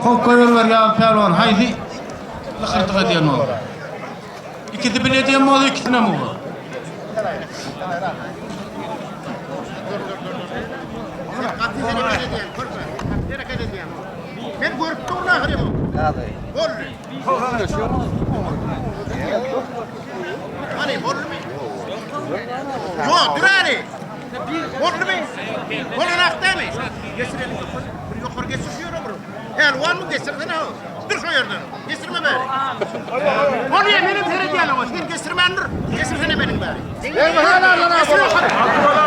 Kowka ýol ýaly pälwan haýsy lykyrdyk edýän bolsa. Ikisi bile edýän bolsa ikisinem ugur. Men görüp durun ahyry bu. Boldy. Hany boldumy? Ýok, dur hany. Boldumy? Bolan dämi? Geçirelim ýokary. Bir ýokary geçir şu ýere bir. Pälwanmy geçirsene ho. Dur şu ýerden. Geçirme bäri. Bolýa menem seredýän oňa. Sen geçirmän dur. Geçirsene meniň bäri. Geçir ýokary.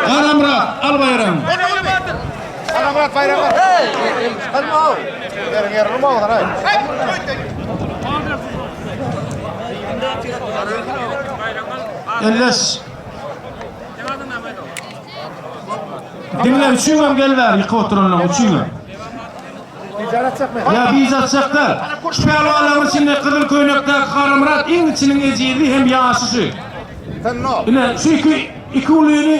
Garamyrat al baýragyňy. Boldumy? Garamyrat baýragy. Çıkarma o. Yerin yerini mi aldın ay? Hey, koy. Elleş. Diňle üçüňem gel bäri ýykyp oturanlaň üçüňem. Ýa biz atjak däl. Şu pälwanlaryň içinde gyzyl köýnekdäki Garamyrat iň içiniň ejizi hem ýaşy şu. Ine şu iki iki ulyny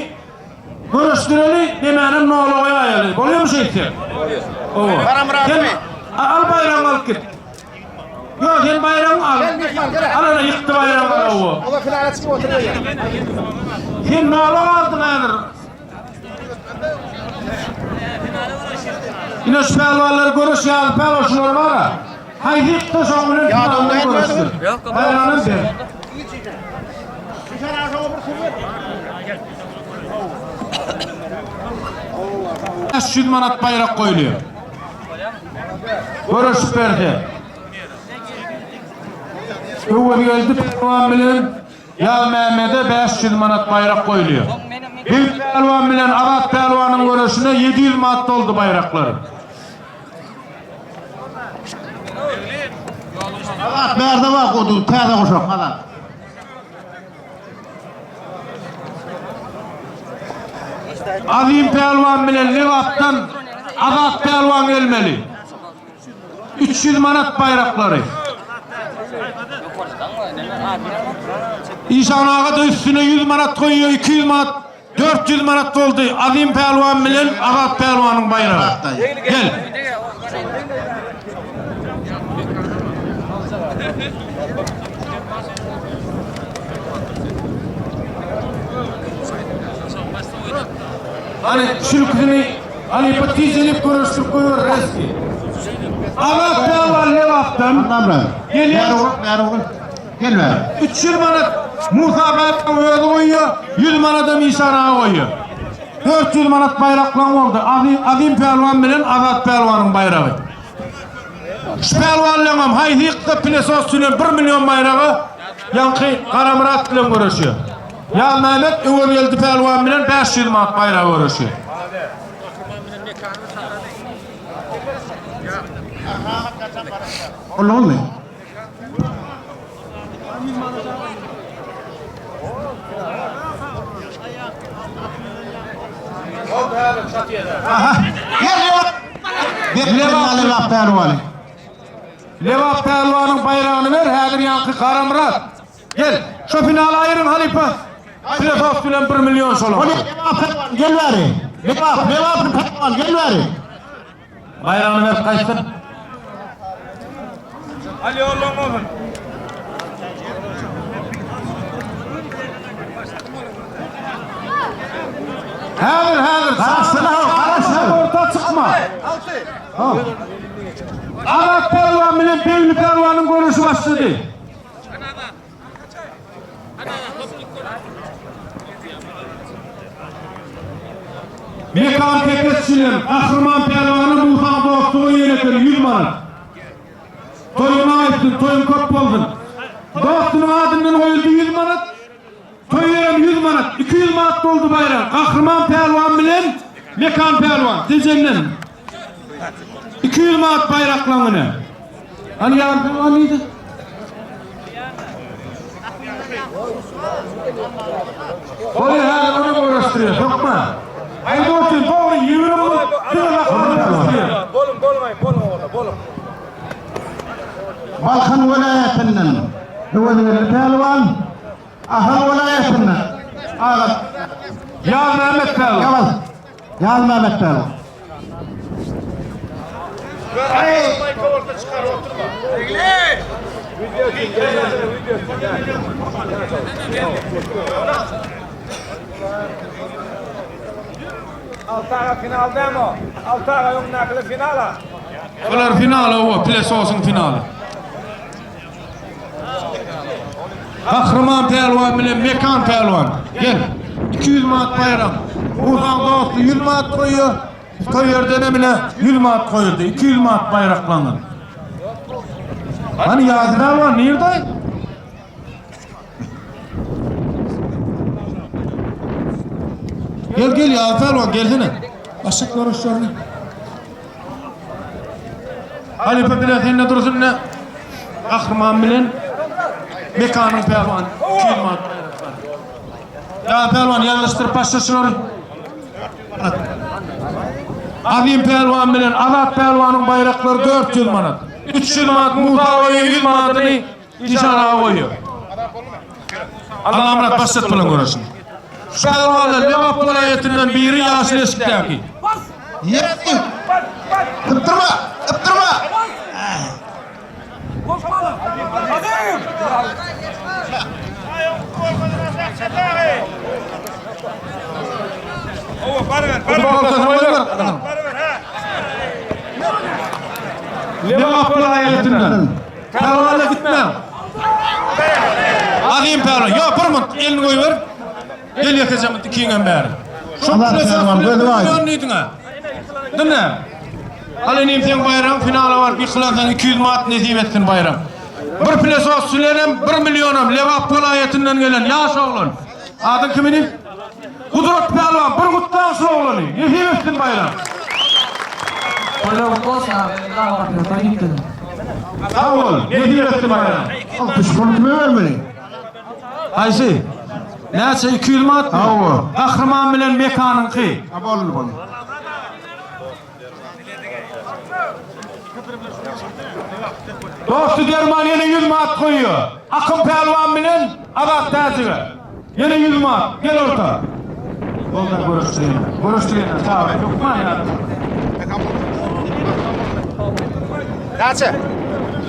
göreşdireli, demänem nola goýaýaly. Bolýarmy şeýtsek? Bolýar. Garamyradymy? Al baýragyňy alyp git. Ýok, sen baýragyňy al. Al ana ýykdy baýragyňy al. O da finale çykyp oturuyor. Sen nola galdyň häzir. Ine şu pälwanlar göreş ýaly pälwan şular bar-a. Haýsy ýyksa şoň bilen finalda göreşdir. Baýragynam ber. 500 manat baýrak goýulýar. Göreşip berse. Öwezgeldi pälwan bilen Ýazmämmede 500 manat baýrak goýulýar. Beýik pälwan bilen Azat pälwanyň göreşine 700 manat doldy baýraklar. Azat bärde bar, godu, täze goşak, Azat. Azim pälwan bilen Lebapdan Azat pälwan gelmeli. 300 manat baýraklary. Işan aga da üstüne 100 manat goýuyor, 200 manat, 400 manat boldy. Azim pälwan bilen Azat pälwanyň baýragy. Gel. Hany şülküsini halypa tijenip göreşdirip goýber reski. Azat pälwan Lebapdan gelýär. Bäri ogul. Gel bäri. 300 manat Musa Baýragyň özi goýýar, 100 manadam Işan aga goýýar. 400 manat baýraklaň boldy. Azim, Azim pälwan bilen Azat pälwanyň baýragy. Şu pälwanlaňam haýsy ýyksa pilesos bilen 1 million baýraga ýaňky Garamyrat bilen göreşýär. Ýazmämmet Öwezgeldi pälwan bilen 500 manat baýraga göreşýär. Boldumy? Aha. Gel Lebap. Lebap pälwany. Lebap pälwanyň baýragyny ber, häzir ýaňky Garamyrat. Gel, şu finaly aýyryň halypa. Pilesos bilen 1 million şolar. Lebap pälwan gel bäri. Lebap, Lebap pälwan gel bäri. Baýragyny berip gaýtsyn. Al ýollan bolsun. Häzir, häzir. Garaşsana, garaşsana. Orta çykma. Azat pälwan bilen Begli pälwanyň göreşi başlady. Mekan Kekes bilen Gahryman pälwana Musaň dosty goýan eken 100 manat. Toýuňa aýtsyn, toýuň köp bolsun. Dostunyň adyndan goýuldy 100 manat. Toý beren 100 manat, 200 manat boldy baýrak. Gahryman pälwan bilen Mekan pälwan Tejenden. 200 manat baýraklaň ine. Hany ýan pälwan diýdi. Bolýar häzir ony göreşdirýär, hökman. Aýdyp otyryn, dogry 20 minut diňe lak göreşdirýär. Bolun, bolun aý, bolun ola. Balkan welaýatyndan Öwezgeldi pälwan, Ahal welaýatyndan Aga Ýazmämmet pälwan. Ýaz Ýazmämmet pälwan. Altaga final dämi? Altaga öňündäkiler finala. Bular final owa, plesosyň finaly. Gahryman pälwan bilen Mekan pälwan. Gel. 200 manat baýrak. Musaň dosty 100 manat goýýar. Toý ýerden hem ine 100 manat goýuldy. 200 manat baýraklandy. Hany Ýazy pälwan nirde? Gel gel Ýazy pälwan gelsene. Başak görüşlerini. Halypa bile sen de dursun ne? Gahryman bilen Mekanyň pälwan 200 manat baýrak bar. Ýazy pälwan ýazlyşdyryp başla şulary. Azim pälwan bilen Azat pälwanyň baýraklary 400 manat. 300 manat Musa goýuyor 100 manatyny Işan aga goýuyor. Allamyrat başlat bilen göreşin. Şu pälwanlar Lebap welaýatyndan biri ýaşyl eşikdäki. Ýetdi. Ypdyrma, ypdyrma. Lebap welaýatyndan. Pälwana gitmäň. Azim pälwan. Ýok, bir minut elini goýber. Gel ýekeje minut ikiňem bäri. Şo Pälwan gözi aýdyň. Diýdiň-ä. Diňle. Al inim seň baýragyň finala baryp ýykylansaň 200 manat nesip etsin baýrak. Bir pelesos bilenem 1 millionam Lebap welaýatyndan gelen ýaş oglan. Adyň kim inim? Gudrat pälwan bir gutlaň şu oglany. Nesip etsin baýrak. Toýlar gutly bolsun aga. Toý diýipdir. Sag bol. Nesip etsin baýrak. 60 pul kime bermeli? Haýsy? Näçe 200 manatmy? Hawa. Gahryman bilen Mekanyňky. Ha boldy boldy. Dosty Derman ýene 100 manat goýýar. Akym pälwan bilen Azat Täjige. Ýene 100 manat. Gel orta. Bolda görüşdirýän. Görüşdirýän. Sag ol. Hökman ýa. Näçe?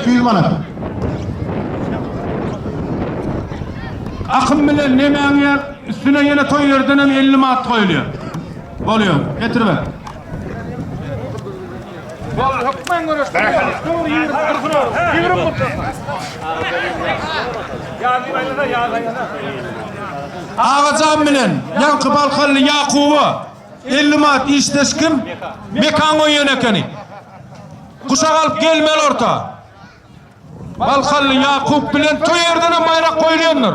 200 manat. Akym bilen nemäň ýer üstüne ýene toý ýerden hem 50 manat goýulýar. Bolýar. Getir ber. Agajan bilen ýaňky Balkanly Ýakuba 50 manat işdeş kim? Mekan goýan ekeni. Guşak alyp gelmeli orta. Balkanly Ýakup bilen toý ýerdenem baýrak goýulýandyr.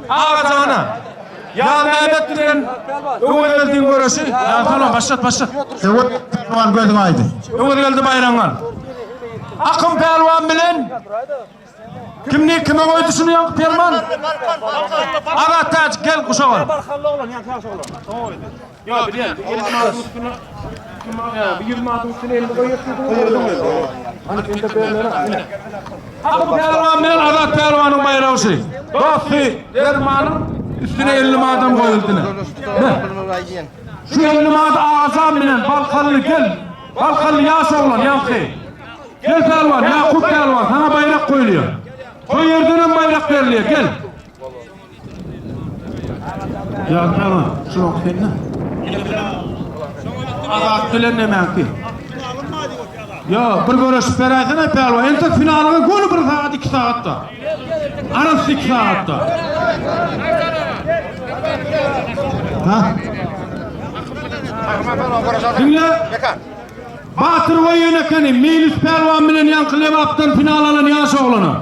Agajana. Ýazmämmet bilen Öwezgeldiň göreşi. Ýa tamam başlat başlat. Öwez pälwan gözüň aýdyň. Öwezgeldi baýragyňy al. Akym pälwan bilen Kimni kime goýdy şuny ýaňky perman? Azat Täjik gel guşak al. Balkanly oglan, ýaňky ýaş oglan. Ýok, bilýän. 50 manadyň üstüne kim ýa 100 manadyň üstüne 50 goýýarsyň. Akym pälwan bilen Azat pälwanyň baýragy şu. Dosty dermanyň üstüne 50 manadam goýuldy. Şu 50 manat Agazan bilen Balkanly gel. Balkanly ýaş oglan ýaňky. Gel pälwan, Ýakup pälwan, saňa baýrak goýulýar. Toý ýerdenem baýrak berilýär, gel. Ýa pälwan, şu wagt sende. Azat bilen nemäňki? Ýa, bir göreşip beräýsene pälwan. Entek finalyňa göni bir sagat, iki sagatda. Arasy iki sagatda. Ha? Diňle. Batyr goýan ekeni, Meýlis pälwan bilen ýaňky Lebapdan final alan ýaş oglana.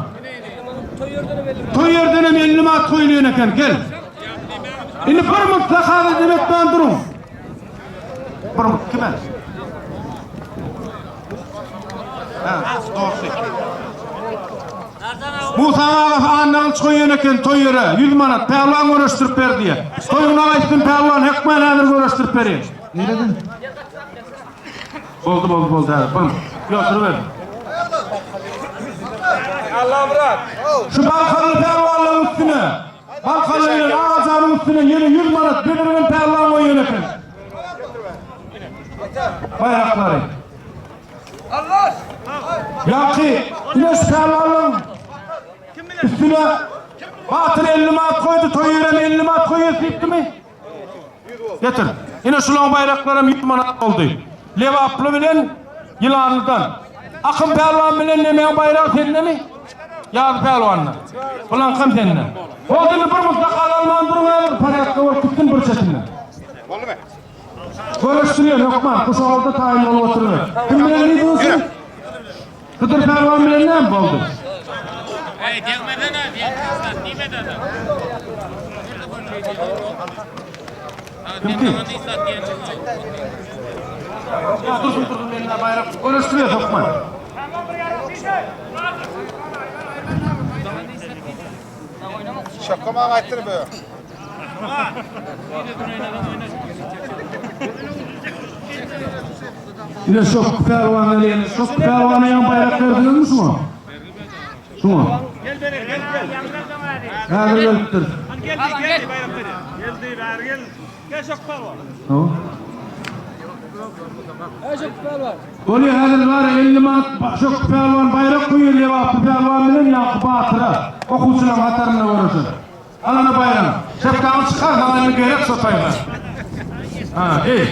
Toý ýerdenem 50 manat goýulýan eken, gel. Indi bir mutlaka edip etmän duruň. Bir mut kime? Ha, dosty. Musa agasy Annagylyç goýan eken toý ýere 100 manat pälwan göreşdirip ber diýe. Toýuňa gaýtsyn pälwan hökman häzir göreşdirip berýän. Nireden? Boldy boldy boldy häzir. Bir Ýok, duruber. Şu Balkanly pälwanlaryň üstüne, Balkanly bilen Agajanyň üstüne ýene 100 manat Bedirgen pälwan goýan eken. Baýraklary. Ýaňky ine şu pälwanlaryň üstüne Batyr 50 manat goýdy, toý ýerem 50 manat goýýas diýipdimi? Getir. Ine şulaň baýraklaram 100 manat boldy. Lebaply bilen Ýylanlydan. Akym pälwan bilen nemäň baýragy sendemi? Ýazy pälwanda. Bulaňkam sende. Boldy indi bir mutlak alman duruň häzir porýadka bolup gitsin bir çetinden. Boldumy? Görüşdirýän hökman guşagda taýyn bolup oturyber. Kim bilen diýdiňiz? Hydyr pälwan bilen näme boldy? Eý, degmesene, diýen diýmedi. Kim ki? Dursun dursun menden baýrak görüşdirýär hökman. Şoka maňa aýtdyr bu. Ine Şokky pälwan gelýär. Şokky pälwana ýaň baýrak berdiňizmi şuňa? Şuňa. Häzir gelipdir. Geldi, bäri gel. Gel Şokky pälwan. Bolýar häzir bar 50 manat Şokky pälwan baýrak goýýar Lebaply pälwan bilen ýaňky Batyra okuwçylaryň hatarynda göreşer. Al ana baýragyňy. Şepkaňy çykar, saňa indi gerek şo taýga. Ha, eý.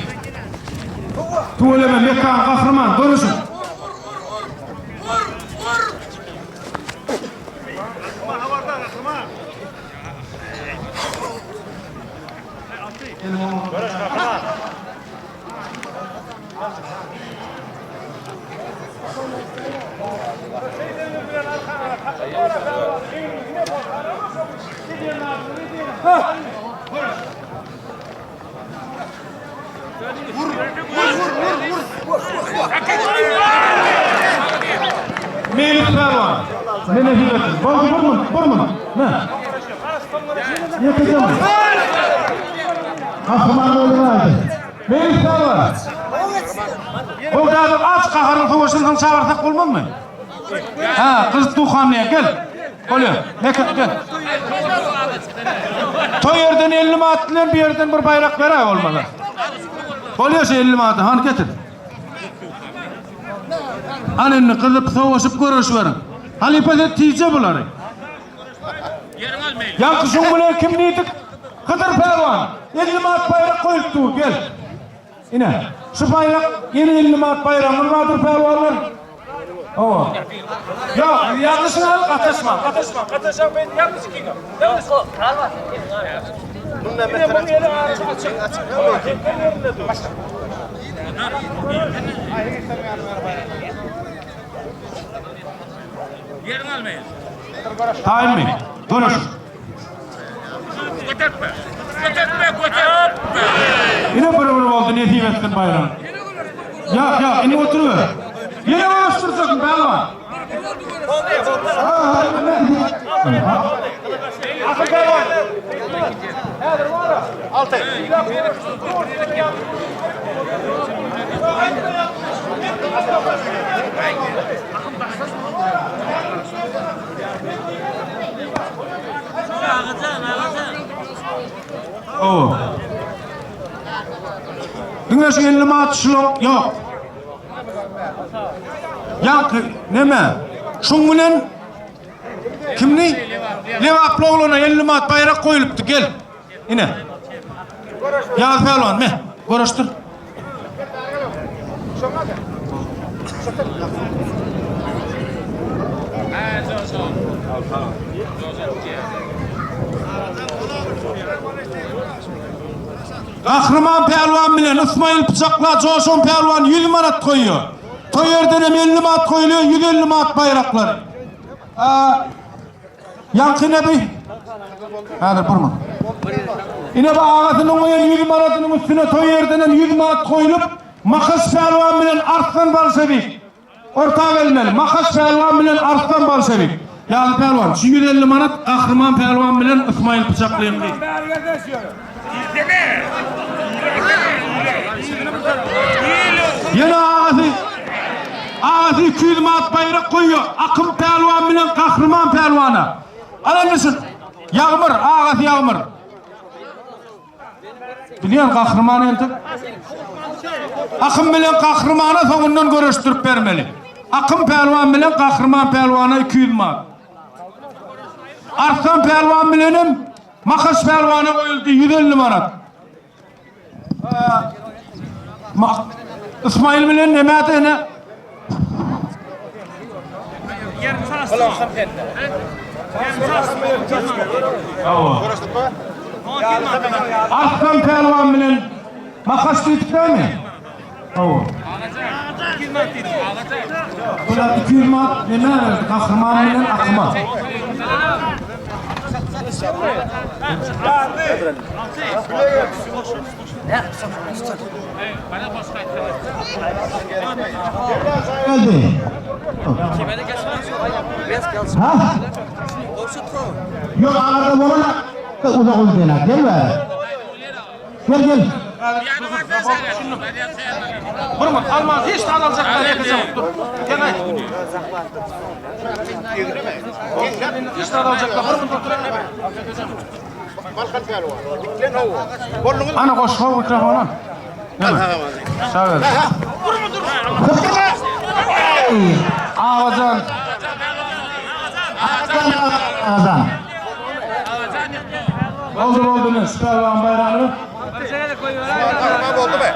Tüweleme, Mekan gahryman, görüşiň. Meýlis pälwan. Mene hilesin. Boldy, bir mun, bir mun. Ne? Ýekeje mun. Gahryman boldy galdy. Meýlis pälwan. Bogdanyň aç gaharyň sowaşyny çagyrsak bolmazmy? Ha, gyz Duhanlyýa gel. Bolýar. Meke gel. Toý ýerden 50 manat bilen bir ýerden bir baýrak beräý bolmaly. Bolýar şu 50 manady, hany getir. Hany indi gyzyp sowaşyp görüşberiň. Halypa sen tije bulary. Ýaňky şuň bilen kim diýdik? Hydyr pälwan. 50 manat baýrak goýup dur, gel. Ine, şu baýrak ýene 50 manat baýragymyz bardyr pälwanlar. Hawa. Ýok, ýalňyşyň al, gataşmaň, gataşmaň, gataşaň men ýalňyş ikiňe. Ýalňyş. Bundan Ine, muň ýeri arasy açyk. Hawa, hekger ýerinde dur. Ýeriň almaýyn. Taýynmy? Görüş. Götertme. Götertme, götertme. Ine bir bir boldy nesip etsin baýram. Ýok, ýok, indi oturyber. Ýene görüşdirjekmi pälwan? Akyl pälwan. Häzir bara. Alty. Oo. Diňe şu 50 manat şulak ýok. Ýaňky neme? Şuň bilen kimni? Lebaply oglana 50 manat baýrak goýulypdy, gel. Ine. Ýaz pälwan, me, görüşdir. Gahryman pälwan bilen Ysmaýyl pyçakla Joşan pälwan 100 manat goýýar. Toý ýerden hem 50 manat goýulýar, 150 manat baýraklar. Ýaňky nebi. Häzir bir minut. Ine bu agasynyň goýan 100 manadynyň üstüne toý ýerden hem 100 manat goýlup, Mahaş pälwan bilen Arslan Bolşewik orta gelmeli. Mahaş pälwan bilen Arslan Bolşewik. Ýaly pälwan, şu 150 manat Gahryman pälwan bilen Ysmaýyl pyçaklyňky. Ýene agasy. Agasy 200 manat baýrak goýýar. Akym pälwan bilen Gahryman pälwana. Al indi şu Ýagmyr, agasy Ýagmyr. Bilýän Gahryman entek. Akym bilen Gahrymana soňundan göreşdirip bermeli. Akym pälwan bilen Gahryman pälwana 200 manat. Arslan pälwan bilenem Makaş pälwana goýuldy 150 manat. Ismail bilen näme ene? Arslan pälwan bilen Makaş diýdik dämi? Hawa. Bular 200 manat näme berdi? Gahryman bilen Akyma. Geldi. Ha? Yok arada bolan uzak oldu Gel be. Gel gel. Burma almaz hiç tane alacaklar yakacağım. Dur. Gel ay. Hiç tane alacaklar. Burma dur. Balkan pälwan. Diklen hawa. Bolluňyz. Ana goşga mikrofona. Sag ol. Agajan. Azan. Oldu oldu ne? Süper bayrağını. Gahryman boldy be.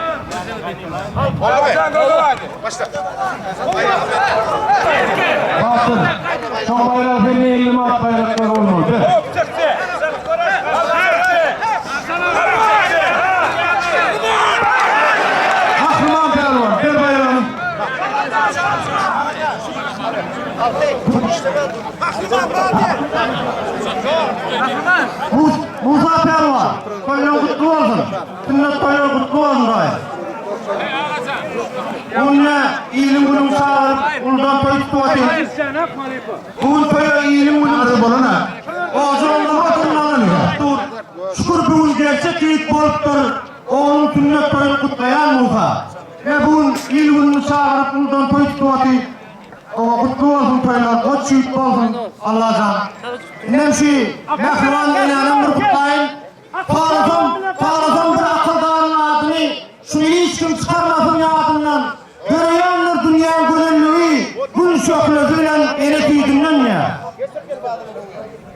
Boldy be. Başla. Batır. Şoň bayrağı senin 50 manat bayraklar olmalı. Be. Kahraman pehlivan, ver bayrağını. Mus Musa Pehlivan. Toýlar kutlu olsun. Sünnet toýlar kutlu olsun daýy. Onda iliň günüň çagyryp, uldan toý tutup otyr. Bugün toýa iliň günü bolana. Ojagyny oturmaly. Dur. Şükür bugün gerçek ýigit bolupdyr. Oğlun sünnet toýuny kutlaýan Musa. Ve bugün il gününi çagyryp, uldan toý tutup otyr. Oňa kutlu olsun toýlar, goç ýigit bolsun. Allajan. Indem şu mähriban enänem bir kutlaýyn. Parasam, parasam bir akyldaryň adyny şuny hiç kim çykarmasyn ýadyndan. Döreýändir dünýäň gözelligi gün şöhlesi bilen ene süýdünden ýa.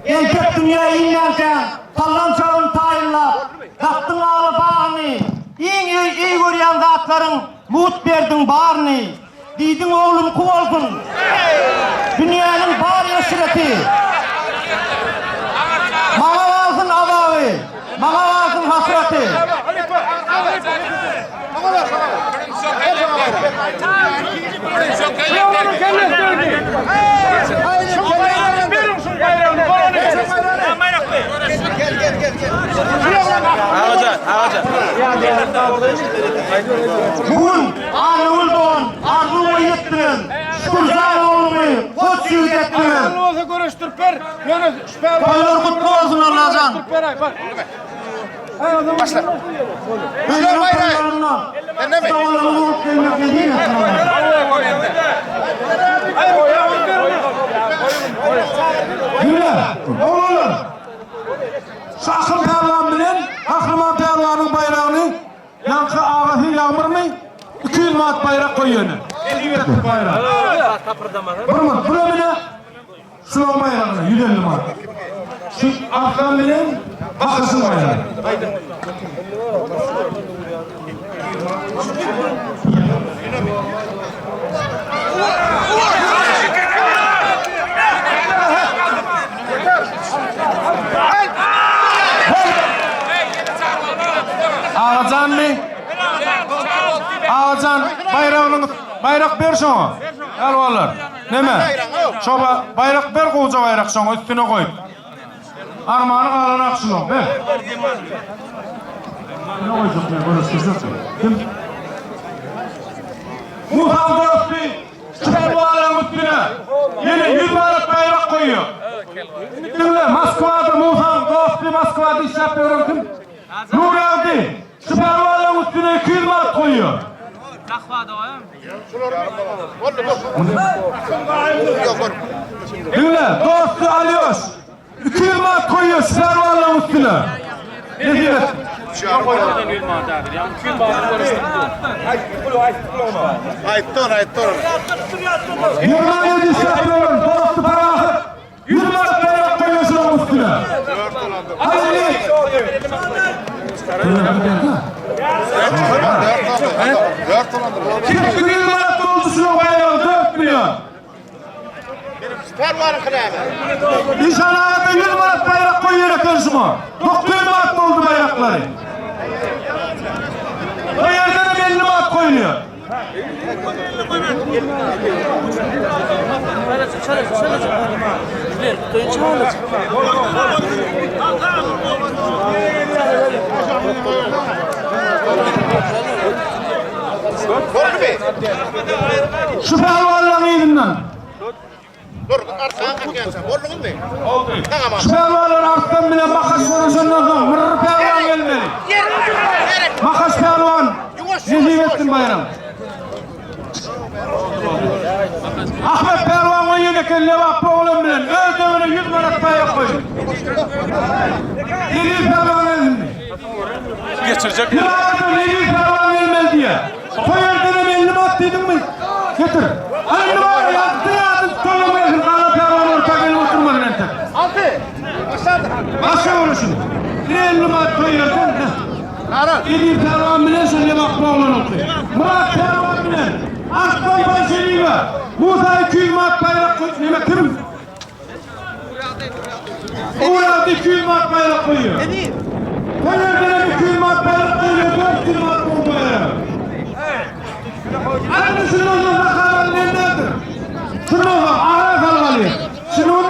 Entek dünýä inmänkäň sallançagyny taýynlap, dakdyň aly bagyny, iň eý görýän zatlaryň mugt berdiň baryny. Diýdiň oglumky bolsun. Dünýäniň bar eşreti. Maňa galsyn azaby, maňa galsyn hasraty. Bu gün Annagül dogan arzuwyňa ýetdiňiz. Şükürjan ogluňy goç ýigit etdiňiz. Akylly bolsa göreşdirip ber. Ýöne şu pälwan. Toýlar gutly bolsun Allajan. Ber ay bak. Başla. Öýleriň bayrağı. toýlarynda Sen mi? doganlaryňyz bolup gelmek nesip etsin Allajan. Yürü. Oğlum. Şu Akın pehlivan bilen Kahraman pehlivanın bayrağını Yankı ağası Yağmur mu? 200 manat bayrak koyuyor önüne. Bayrak. Burma, buraya bile Şulan bayrağını 150 manat. Şu Aslan bilen Bakasın bayrağı. Ağacan mı? Ağacan bayrağını bayrak ber şoňa. Älwalar. Neme? Şoba bayrak ber goja bayrak şoňa üstüne koy. Armany galan akşulan ber. Ne koyacak ne görüştürecek. Kim? Musa dosty Şerwalaryň üstüne ýene 100 manat bayrak koyuyor. Diňle Moskwada Musa dosty Moskwada işläp ýören kim? Nur Aldi. Şu pälwanlaryň üstüne 200 manat koyuyor. Diňle, dosty alýos. 200 manat goýýar şu pälwanlaryň üstüne. Nesip etsin. Aýtdy ony, aýtdy ony. 27 şähriwan dosty parahat. 100 manat baýrak goýýar şularyň üstüne. Haydi. Dört Kim 100 manat doldu şularyň baýragy 4 milyon. Pälwanyňky näme? Nişan aga-da 100 manat baýrak goýýar eken şuňa. 900 manat boldy baýraklary. O ýerden hem 50 manat goýulýar. Boldumy? Şu pälwanlaryň yzyndan. Dur, arkaňa kakýança. Bolduňyzmy? Boldy. Tamam. Şu pälwanlar Arslan bilen Makaş görüşenden soň Myrry pälwan gelmeli. Ýer. Gerek. Makaş pälwan nesip etsin baýram. Ahmet pälwan goýýan eken Lebaply oglan bilen öz döwüne 100 manat baýrak goýdy. Eziz pälwan gelsin. Geçirecek. Bir arada Eziz pälwan gelmeli diýe. Toý ýerden hem 50 manat diýdiňmi? Getir. 50 manat ýazdy ýazdy toýa gelsin. Galan pälwan orta gelip oturmaly entek. Alty. Başladı. Başla görüşün. Bir 50 manat toý ýerden. Eziz pälwan bilen şu Lebaply oglan oldy. Murat pälwan bilen Arslan Baýşeliýewe Musa 200 manat baýrak goý. Neme kim? Uğur 200 manat baýrak goýuyor. Toý ýerden hem 200 manat baýrak goýuyor. 400 manat boldy baýragy. Anne şundan soň sakalar nedir? Şundan soň ara salmaly. Şunu mu?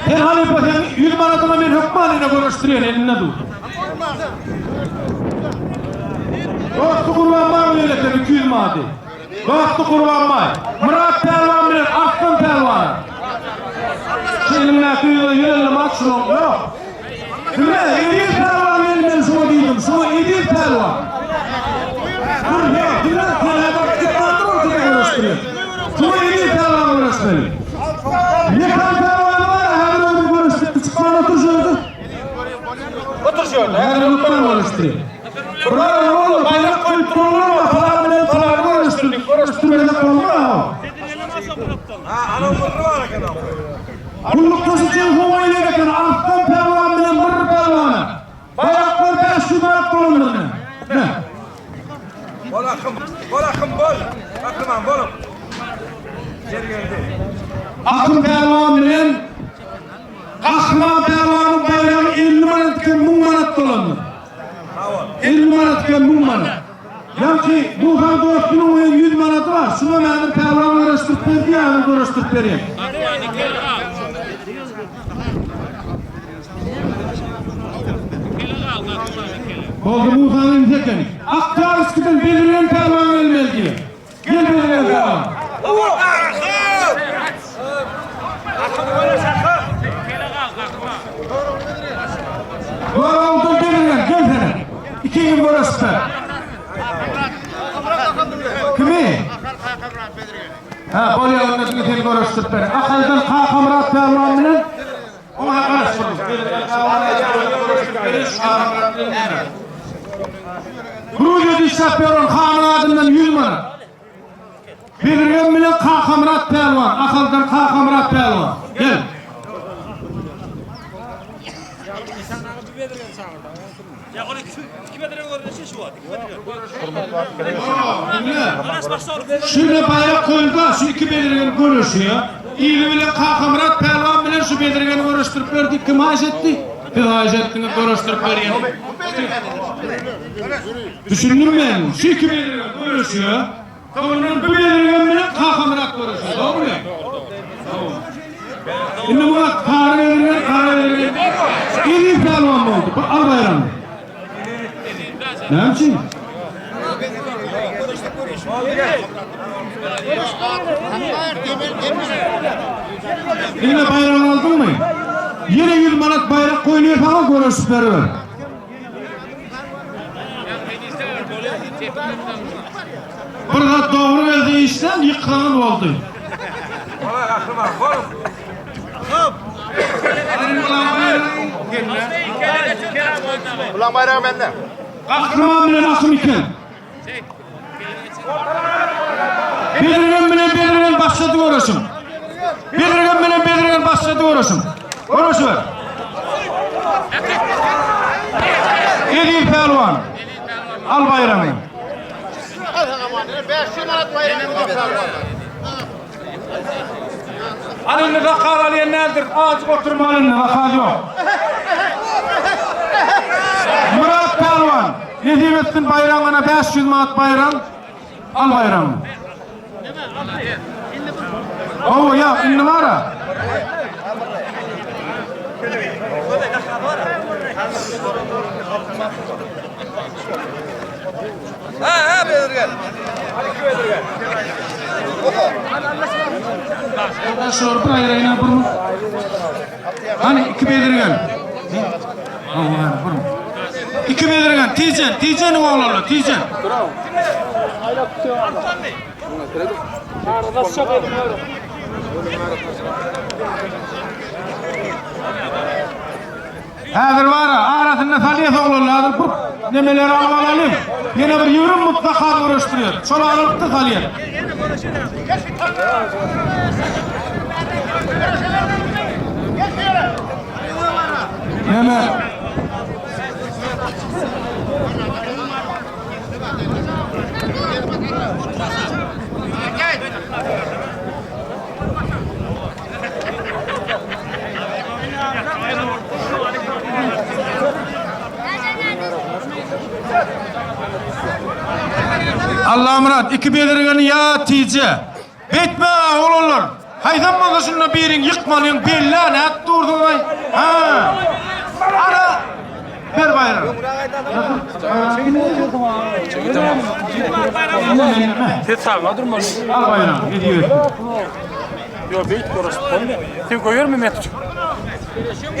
Sen halypa sen 100 manadyna men hökman ine görüşdirýän elinde dur. Dosty Gurban Bay bilen eken 200 manady. Dosty Gurban Bay. Murat Pälwan bilen Arslan Pälwan. Şu elindäki ýüze 150 manat şunuň ýok. Diňle, Eziz Pälwan bilen men şuňa diýdim. Şuňa Eziz Pälwan. Dur, ýok, diňle, sen häzir gitmändir ortada görüşdirýän. Şuňa Eziz Pälwan görüşmeli. Mekan Pälwany bar, häzir özü görüşdirdi. Çykman otur şu ýerde. Otur şöyle. Häzir lukman görüşdirýär. Bravo, oğlum, baýrak goýup bolmaz, falan bilen falan görüşdirdik. Görüşdirmesek bolmaz. Gullukdaşy telefon goýýar eken, Arslan Pälwan bilen Myrry Pälwana. Baýraklar 500 manat dolandyr. Ne? Bol akym, bol akym bol. Aklyman bolup. Yer geldi. Akym Pälwan bilen Gahryman Pälwanyň baýragy 50 manat iken 1000 manat dolandyr. 50 manat iken 1000 manat. Ýagny Musa dostunyň oýun 100 manaty bar. Şuna mädir Pälwan görüşdirip berdi, ýa görüşdirip berýär. Boldy Musa'nın imzekeni. Aktarskiden belirlen Pälwan gelmeli diýär. Gel belirlen Pälwan. Goraldan belirlen gel sene. İki gün görüşse. Kimi? Ha, bolýar onda diňe seni görüşdirip ber. Ahaldan Kakamyrat Pälwan bilen oňa garaşdyrdyk. Belirlen Pälwany görüşdirip beriş Kakamyrat bilen. Gruziýa dişläp beren hanyň adyndan 100 manat. Belirgen bilen Kakamyrat Pälwan, Ahaldan Kakamyrat Pälwan. Gel. Şunu bayrak koyuldu, şu iki belirgen görüşüyor. İli bilen Kakamyrat Pälwan bilen şu belirgeni görüştürüp berdik. Kim haş etti? Siz haş ettiniz, görüştürüp berýän. Düşündün mü? Şu iki belirgen görüşüyor. Sonra bu belirgen bilen Kakamyrat görüşüyor. Doğru mu? Tamam. Şimdi buna kara belirgen, kara belirgen. İli Pälwan mı oldu? Al bayrağını. Ne için? Yine bayrağını aldın mı? Yine 100 manat bayrak koyuluyor falan görüşüp veriver. Bir zat dogry gelse işden ýyksaňyz boldy. Bola gahryman bol. Ulan bayrağı bende. Gahryman bilen akym iken. Bedirgen bilen Bedirgen başlady göreşiň. Bedirgen bilen Bedirgen başlady göreşiň. Göreşiber. Eziz pälwan. Al baýragyňy. 500 manat bayrağı. Al indi zakaz alýan däldir. Azjyk oturmaly indi zakaz ýok. Myrat pälwan, nesip etsin baýragyňa 500 manat baýraň. Al baýragyňy. Hawa, ýa, indi bar-a. Ha ha Bedirgen. Şular bir aýraýyna bir. Hany iki bedirgen. Hawa, hany bir. Iki bedirgen, tijen, tijeniň oglanlar, tijen. Häzir bar-a, arasynda salýas oglanlar, häzir bir nemeleri alyp alalyň. Ýene bir 20 mutlaka göreşdirýär. Şol aralykda salýas. Neme? Allamyrat, iki bezirgeni ýa tije. Beýtme, oglanlar. Haýsam bolsa şunda birin ýykmalyň, bellä nädip durduňaý? Ha. Ana, ber baýragy. Siz sagma durmaly. Al baýragy, hediye etsin. Ýok, beýt görüşip bolmaýar. Sen goýarmy men tutup?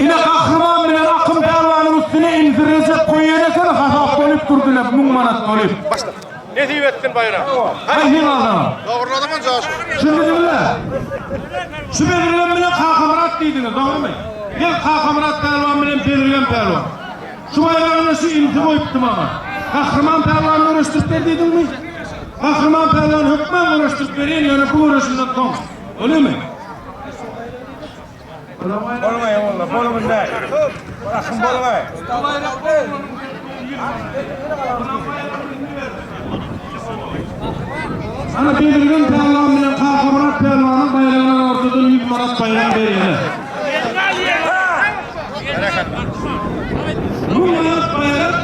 Ine Gahryman bilen Akym pälwanyň üstüne insi Rejep goýan eken, hasap bolup durdylar, 1000 manat bolup. Nesip etsin baýrak. Haýsy alsaň? Dogruladym coşku. Şimdi dinle. Şu Bezirgen bilen Kakamyrat diýdiňiz, dogrumy? Gel Kakamyrat pälwan bilen Bezirgen pälwan. Şu baýragyna şu insi goýupdy maňa. Gahryman pälwany göreşdirip ber diýdiňmi? Gahryman pälwan hökman göreşdirip berýän, ýöne bu göreşinden soň. Bolýarmy? Bolmaý oğlum, bolmaý. Akım bolmaý. Ana Bezirgen pälwan bilen Kakamyrat pälwanyň baýragynyň ortadan 100 manat baýrak berýärler. 1000 manat baýrak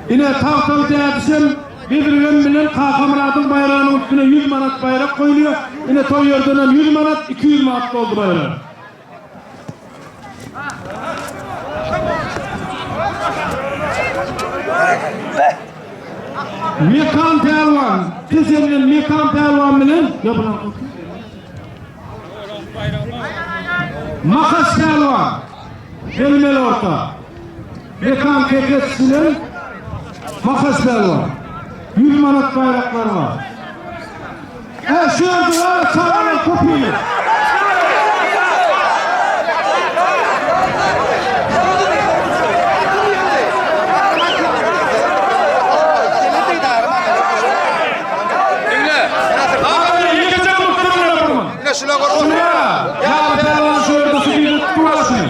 Ine tagtaly dädişem Bezirgen bilen Kakamyradyň baýragynyň üstüne 100 manat baýrak goýulýar. Ine toý ýerden hem 100 manat, 200 manat boldy baýrak. Mekan pälwan, Tejelden Mekan pälwan bilen ýa bular Makas pälwan. Gelmeli orta. Mekan Kekes bilen Makas pälwan. 100 manat baýraklar bar. He şu ýerde bar çagalar köpüni. Ýekeje mutlu burun. Yine şuna gor. Ya pälwan şu ýerde şu ýerde tutmasyn.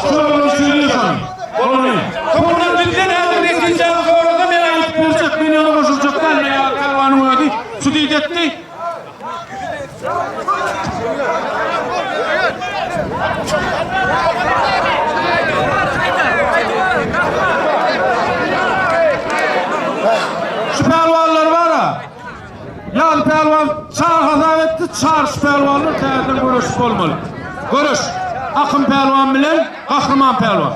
Şu ýerde şu ýerde sen. Bolany. Topuny bizden häzir netijäni sorasa men aýdyp berjek, men ýöne goşuljak däl. Ya pälwanyň özi şu diýdetdi. Şu pälwanlar bar-a. Ýaly pälwan çar hasap etdi, çar şu pälwanlar täzeden göreşip bolmaly. Göreş. Akym pälwan bilen Gahryman pälwan.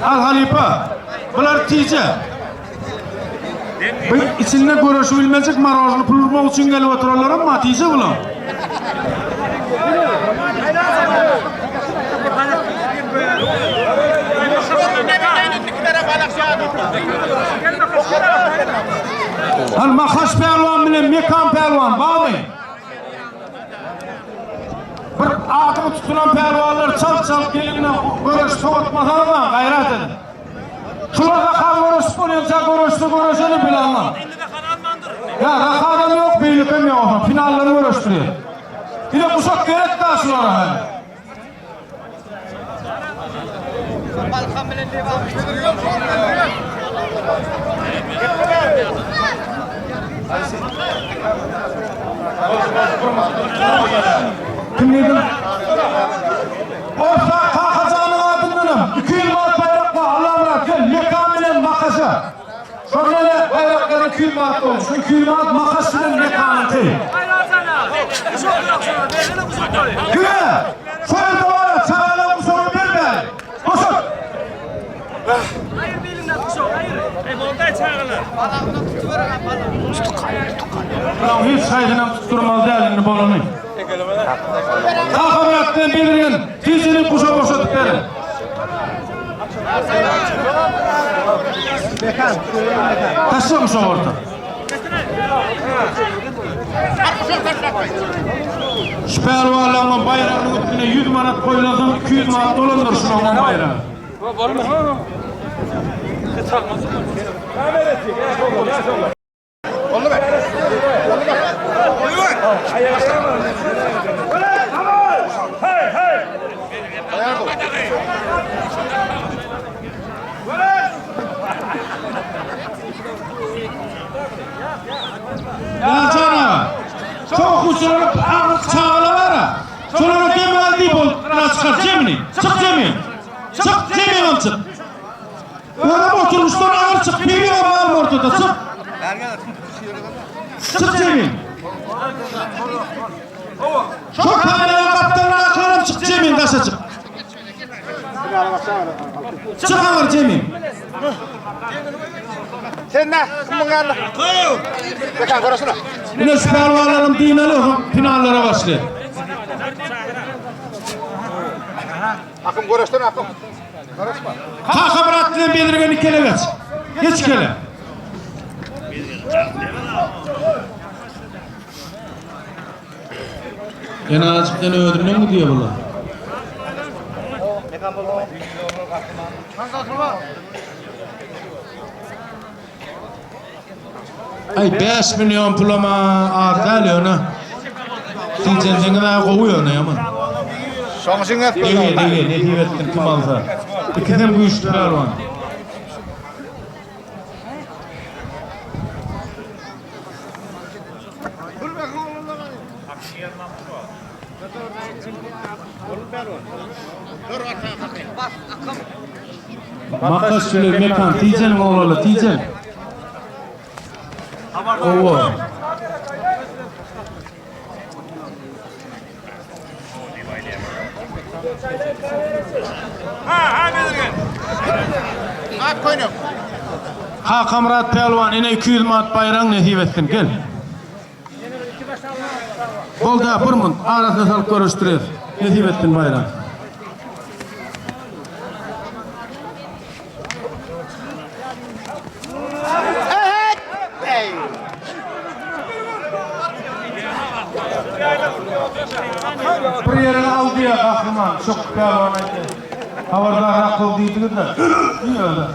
Al halypa. Bular tije. Bu içinde göreşi bilmejek marojny pul urmak üçin gelip oturanlar ama tije bular. Hany Mahaş pälwan bilen Mekan pälwan barmy? Bir adyny tutulan pälwanlar çalt-çalt geline göreş sowatmasaňyz-a gaýrat ediň. Şular zakaz göreşip bolýança göreşse göreşeli bilemok. Ýa zakazam ýok, beýlekem ýok onsoň finallary göreşdirýär. Ine guşak gerek da şulara hany. Kim diýdim? Orta Kakajanyň adyndanam 200 manat baýrak bar. Allamyrat gel, Mekan bilen Makaşa. Şonda da baýraklar 200 manat boldy. Şu 200 manat Makaş bilen Mekanyňky. Kime? Şo ýerde bar, çagalar guşagyny bermäli. Boşat. Bulaň hiç haýsynam tutdurmaly däl indi bolany. Kakamyrat bilen Bezirgen tizden guşa boşadyp beriň. Taşla guşagy orta. Şu pälwanlaryň baýragynyň üstüne 100 manat goýlansoň 200 manat dolandyr şularyň baýragy. Ýalçan aga, şo okuwçylaryň agyz çagalar bar-a, şolara dem al diýip ol çykar Jemini. Çyk Jemil. Çyk Jemilem çyk. Özem oturgyçdan agyr çyk, piwiňem galma ortada, çyk. Çyk Cemil. Şol kameranyň gapdalyndakylaram çyk Cemil daşa çyk. Çyk aňyr Cemil. Sen ne? Kim geldi? Mekan görüşüne. Ine şu pälwanlaram dynal oňa finallara başlaýar. Akım görüşden akım. Kakamyrat bilen Bezirgen ikele geç. Geç ikele. Ýene azjykdan özünden gidýär bular. Aý 5 million pulama az däl ýöne. Tijenseňiz-ä gowy ýöne ýaman. Şoň üçin gep Dege, dege, nesip etsin kim alsa. Ikisem güýçli pälwan. Makas bilen Mekan tijeniň oglanlar tijen. Owa. Ak köýnek. Kakamyrat pälwan ine 200 manat baýraň nesip etsin gel. Bolda bir munt arasyna salyp görüşdirer. Nesip etsin baýram. Bir ýeriňi al diýýär gahryman, şok pälwan aýtdy. Habardarrak bol diýdiňiz-de. Diýýär-de.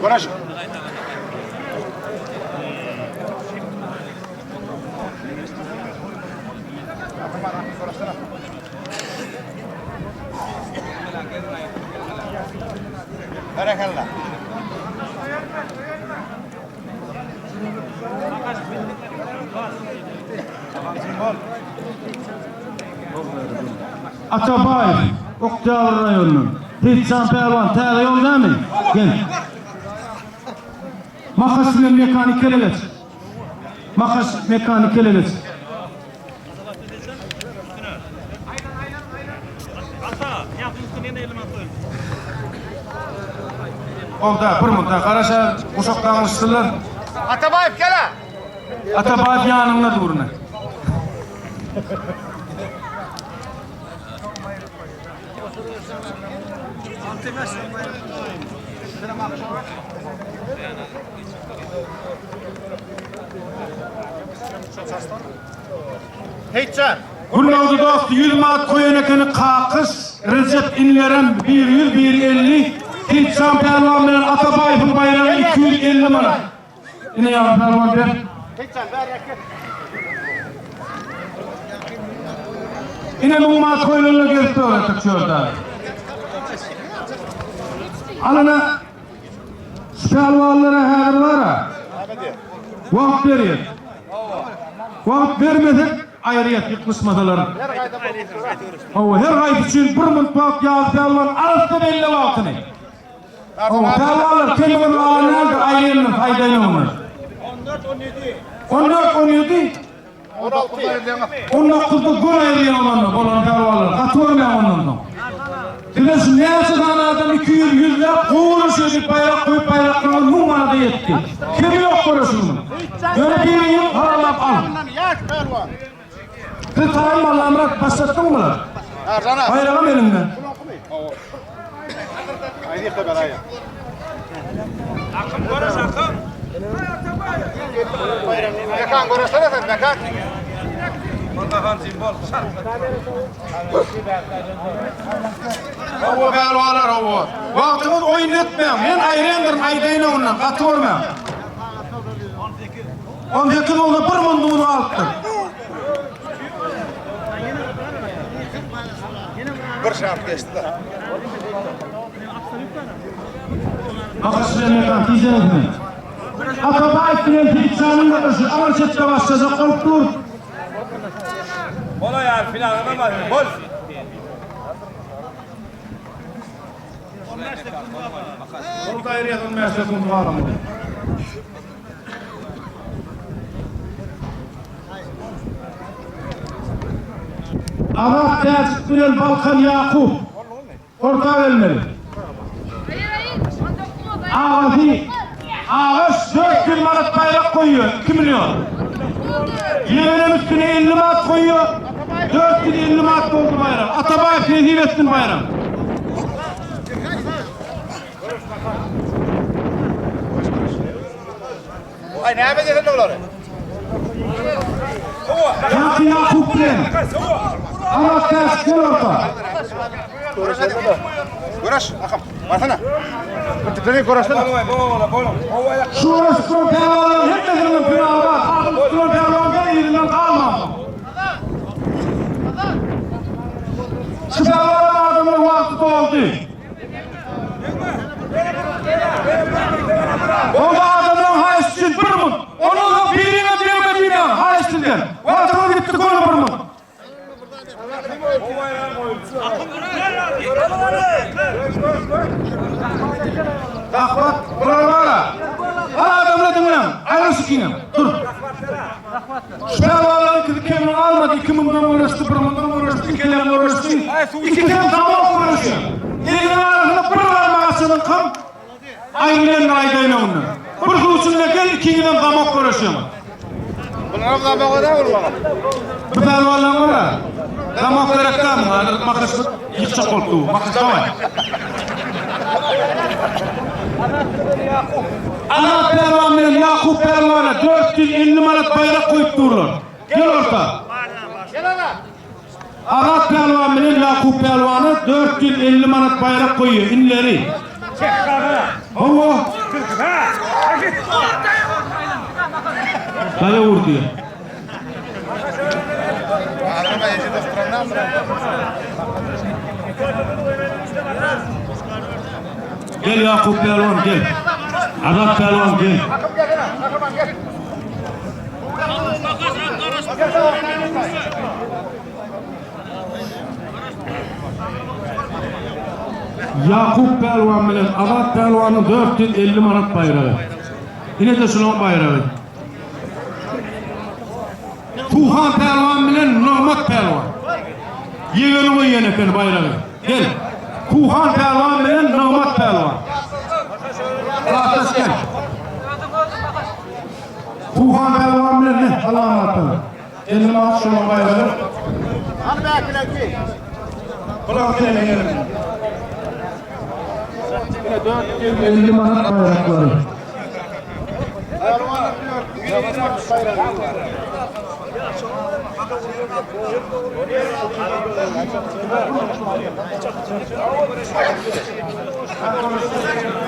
Görüş. Berekella. Atabaýew, Oktýabr raýonyndan. Seýitjan pälwan, täze ýol dämi? Gel. Mahaş bilen Mekan ikele geç. Mahaş, Mekan ikele geç. Bolda, bir munda garaşa guşak daňyşdylar. Atabaýew gel-ä. Atabaýew ýanyňda dur ine. Heýtjan. Gündogdy dosty 100 manat koýan ekeni Kakyş, Rejep inlerem biri 100 biri 50, Seýitjan pälwan bilen Atabaýewiň baýragy 250 manat. Ine ýaňy pälwan ber. Seýitjan bäräk gel. Ine 1000 manat koýlanlar gelip dur entek şu ýerde. Alana şu pälwanlara häzir bar-a. Wagt berýär. Wagt bermesek aýyrýas ýyklyşmasalar. Hawa, her haýsy üçin bir munt wagt ýazy pälwan arassa belle wagtyny. Hawa, pälwanlar kemiňiz galan däldir, aýyrýandyr, aýdaýyn ondan. 14 14 17. 19-da gör aýyrýan bolanda bolan pälwanlar. Gaty görmäň ondan soň. Size şu näçe sany adam 200 ýüzläp gowy göreşýär diýip baýrak goýup baýraklaryňyz 1000 manada ýetdi. Kemi ýok göreşiňiziň. Ýöne biriňi halallap al. Siz taýynmy Allamyrat başlatdyňmy bular? Baýragam eliňde. Akym göreş akym. Mekan göreşsene sen mekan. Hawa pälwanlar hawa. Wagtyňyz oýun etmäň. Men aýrandyryn aýdaýyn ondan gaty görmäň. 18 bolsa bir munduňyz galypdyr. Bir şart geçdi. Makaş bilen mekan tijeresini. Atabaýew bilen Seýitjanyň göreşi agyr çetde başlajak bolup dur. Bol aýar finalyna bar. Bol. Bol daýryýa 15 sekund galandy. Azat Täjik bilen Balkan Ýakup orta gelmeli. Agasy Agaş 400 manat baýrak goýuyor, 2 milyon. Ýegenem üstüne 50 manat goýuyor, 450 manat boldy baýrak. Atabaýew nesip etsin baýrak. Ay näme desen olary? Ýaky Ýakup bilen Azat Täjik gel orta. Göreş akam. Barsana. Tıklanı göreşsene. Bol bol bol. Şu göreşip duran pälwanlaryň hemmesiniň finaly bar. Adyny tutulan pälwan bir ýerinden galmansoň. Şu pälwanlaryň adamynyň wagty doldy. Onda adamlaryň haýyşy üçin bir munt. Ondan soň biriňem degme diýmäň, haýyş sizden. Wagtyňyz gitdi göni bir munt. Rahmat, bular bara. Al adamlar diňläň, aýryl şu kiňem. Dur. Şu pälwanlaryň ikisi kemini almady, iki mundan göreşdi, bir mundan göreşdi, ikelem göreşdi. Ikisem zamok göreşýär. Eliniň arasynda bir barmak açanyňkam aýrylandyr aýdaýyn öňünden. Bir suw içinde gel ikiňizem zamok göreşýäňiz. Bunlar da bagada bolmaly. Bu pälwanlaryň bara. Zamok gerek däl muňa, häzir makaşlyk ýykjak bolup dur. Makaş daway. Azat pälwan bilen Ýakup pälwana 450 manat baýrak goýup durlar. Gel orta. Azat pälwan bilen Ýakup pälwana 450 manat baýrak goýuýar inleri. Hawa. Daýa urdy. Gel Ýakup pälwan gel. Azat pälwan gel. Ýakup pälwan bilen Azat pälwanyň 450 manat baýragy. Ine-de şulaň baýragy. Suhan pälwan bilen Nygmat pälwan. Ýegeni goýýan eken baýragy. Gel. Suhan pälwan bilen Nygmat pälwan. Klasdaş gel. Muhan pälwan bilen ne? Alamatdan. 50 manat şonuň baýragy. Hany bäkilenki. Bular seniň eliňde. 50 manat baýraklary.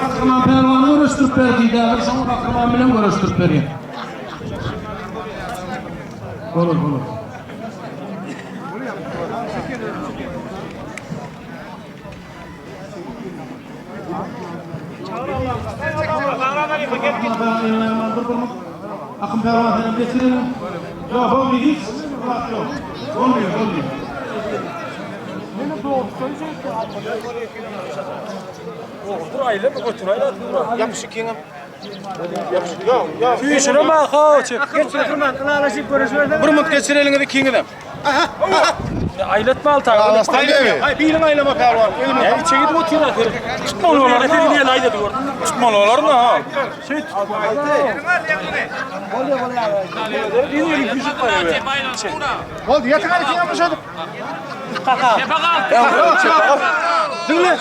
Gahryman pälwany göreşdirip ber diýdäler, şoňa Gahryman bilen göreşdirip berýär. Bolar, bolar. Akym pälwan senem geçirelim. Ýok, boldy hiç. Zat ýok. Bolmaýar, bolmaýar. Ýapyş ikiňem. Süýşürem aha, çek. Bir mut geçir eliňizi ikiňizem. Aýlatma alta. Aý, biriň aýlama pälwan. Ýa içe gidip otyr ahyr. Tutmaly olar, sen diýen aýdady gör. Tutmaly olar ha. Şey tutmaly. Boldy, ýatyň hany ikiňem boşadyp. Diňle.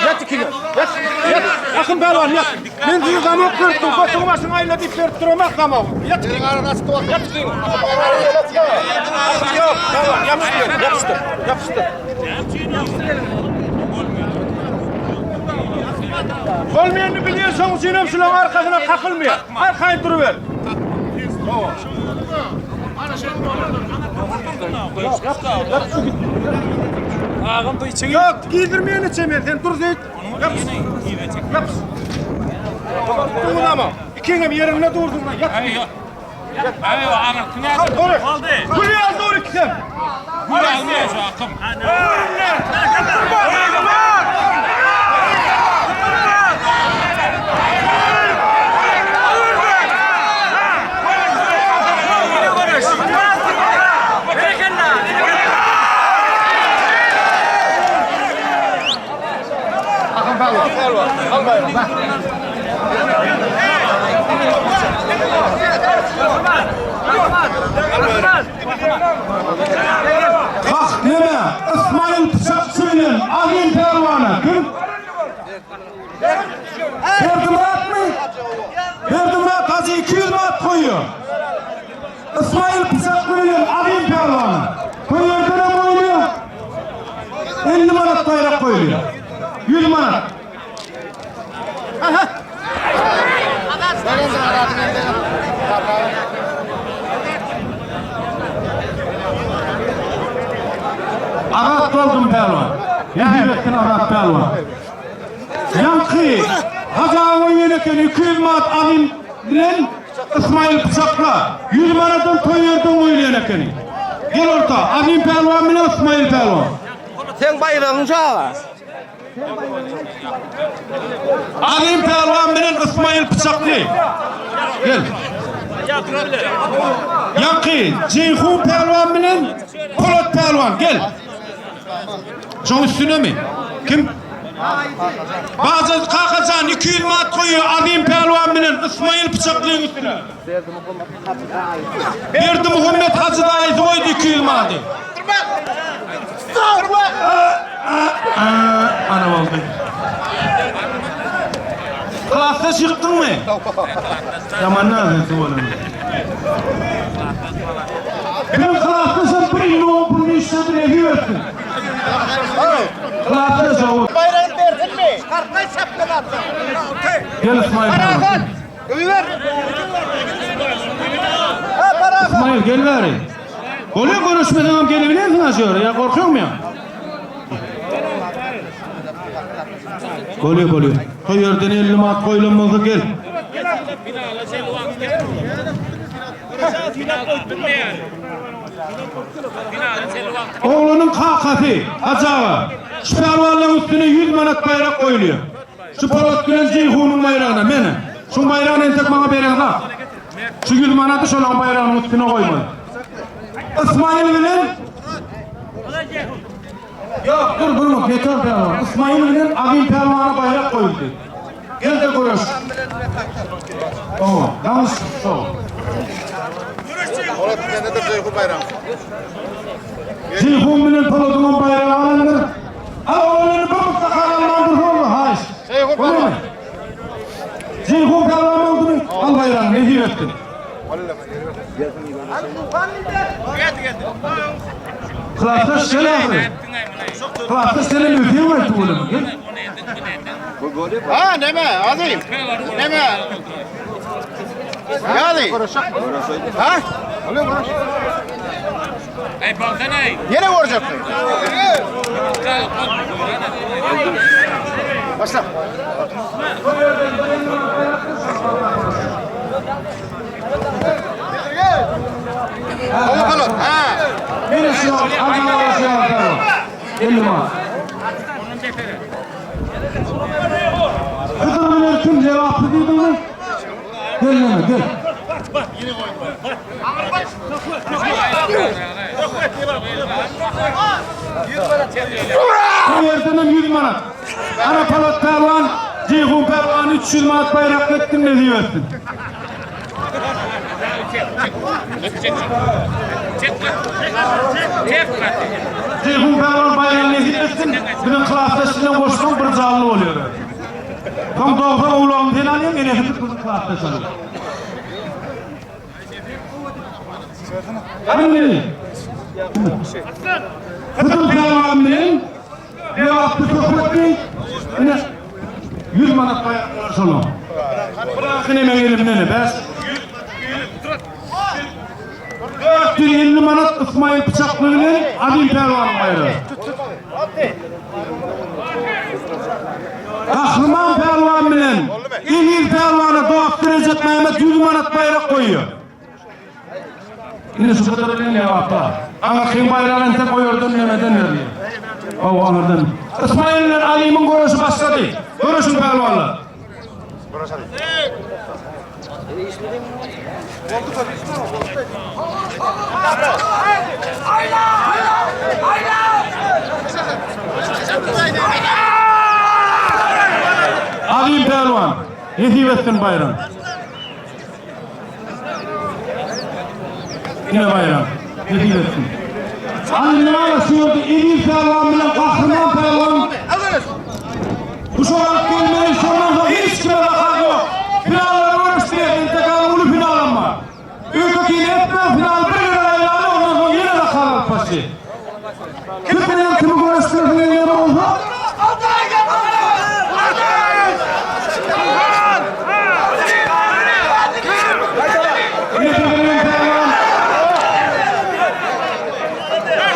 Ýat ikiňe. Ýat. Ýat. Akyn pälwan ýat. Men sizi zamok berip dur. Götüňi başyňy aýla diýip berip duramok zamok. Ýat ikiňe. Ýat ikiňe. Ýok, pälwan ýapyşdyr, ýapyşdyr, ýapyşdyr. Bolmaýanyny bilýän şoň üçin hem şularyň arkasyna kakylmaýar. Arkaýyn duruber. Agam bu içe Ýok, girdirmeýän içe men, sen dur zeýt. Ýapyş. Ýapyş. Durgun ama. Ikiňem ýerinde durduň. Ýat. Dur. Gül ýaly dur ikisem. Bak neme? Ismail Pyçakçy bilen Azim Pälwana kim? Berdimuratmy? Berdimurat Hajy 200 manat goýuyor. Ismail Pyçakly bilen Azim Pälwana. Bu ýerden hem goýulýar. 50 manat baýrak goýulýar. 100 manat. Azat boldum pälwan. Nesip etsin Azat pälwan. Ýaňky Hajy aga goýan eken 200 manat Azim bilen Ismail pyçakla. 100 manatdan toý ýerden goýulýan ekeni. Gel orta Azim pälwan bilen Ismail pälwan. Seň baýragyň çaga. Azim pälwan bilen Ismail pyçakly. Gel. Ýaňky Jeýhun pälwan bilen Polat pälwan gel. Şoň üstünemi? Kim? Baja Kakajan 200 manat goýuyor Azim pälwan bilen Ismail pyçaklyň üstüne. Berdimuhammet Hajy daýysy goýdy 200 manady. Ana boldy. Klasda çykdyňmy? Ýaman näme bolan. Biziň klasda sen bir ýyl puluny işledin, evi bersin. Klasda jogap. Baýragyny bersinmi? Çykartmaý çapdan atsaň. Gel İsmail. Parahat. Öwer. Ha parahat. İsmail gel bäri. Bolýar görüşmeden hem gelebilirsin aşağı ya korkuyor ya? Bolýar bolýar. Toý ýerden 50 manat goýlan bolsa gel. Oglunyň kakasy Hajy aga şu pälwanlaryň üstüne 100 manat baýrak goýulýar. Şu Polat bilen Jeýhunyň baýragyna meni. Şu baýragyny entek maňa bereňzok. Şu 100 manaty şolaryň baýragynyň üstüne goýmaly. Ismail bilen Ýok, dur durma, Peter pälwan. Ismail bilen Azim pälwana baýrak goýuldy. Gel-de göreş. Owa, daňyş şol. Polat bilen de Ceyhun bayrağı. Ceyhun bilen Poladyň baýragy alandyr. Al oglany bir mutlaka almandyr boldy, haýyş. Ceyhun Bolmy? Ceyhun pälwan boldumy? Al baýragyny, nesip etsin. Klasdaş gel ahyry. Klasdaş senem öteň aýtdy bolamy, gel. Ha neme azim. Neme? Ýaly. Ha? Ey bolsana ey. Ýene görjekmi? Başla. Bakalım. Ha. Ýene şu Allah'a şu 50 manat. Hydyr bilen kim jogaply diýdiňmi? Gel neme, gel. Bu ýerden hem 100 manat. Ana Polat Pälwan, Jeýhun Pälwan 300 manat baýrak etdim nesip etsin. Jeýhun Pälwan baýragy nesip etsin. Biziň klasdaş bilen goşsaň bir janly bolýar. Soň dogsa owlagyny sen alýaň, enesini biziň klasdaş alýar. Indi Hydyr Pälwan bilen Lebaply söhbetli ine 100 manat baýrak bolar şonuň. Bırakın emeň elimden bäş. 450 manat Ismail Pyçakly bilen Azim Pälwanyň baýragy. Gahryman Pälwan bilen Emir Pälwana dost Recep Mehmet 100 manat baýrak goýuyor. Ine şu kadar bilen Lebapda. Aňyrkyň baýragy entek o ýerden nemeden berilýär. Hawa aňyrdan. Ismail bilen Alimyň göreşi başlady. Göreşiň pälwanlar. Azim pälwan, nesip etsin baýram. Ine baýram, nesip etsin. Alynara şu ýerde Eziz pälwan bilen Gahryman pälwan Duşa alyp gelmeli, şondan soň hiç kime bakar ýok. Finallara görüşdirýär, entek alyň uly finalam bar. Öýke-kine etmän final bir gezek aýlaly, ondan soň ýene zakar alyp başlaýar. Kim bilen kimi görüşdirsin eger bolsa?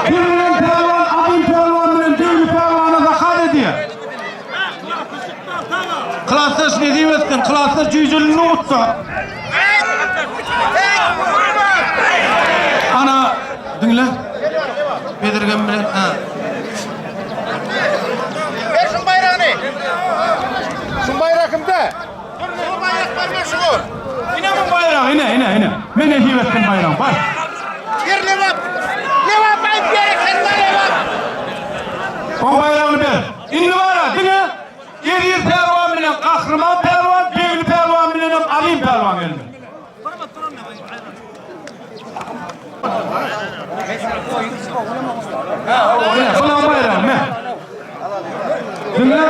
Bir bilen pälwan Azim pälwan bilen Döwli pälwana zakar edýär. Klasdaş nesip etsin, klasdaş jüýjelini utsa. Ana, diňle. Bezirgen bilen, ha. Ber şuň baýragyny. Şuň bayrağı kimde? Şu baýrak barmy şu? Ine bu baýragy, ine, ine, ine. Men nesip etdim baýragy, bar. Bir Lebap. Lebap aýyp gerek sen Lebap. O baýragyny ber. Indi bara diňe Eziz pälwan bilen Gahryman pälwan, Begli pälwan bilen hem Azim pälwan geldi. Ine, bulan baýragy, me. Diňle.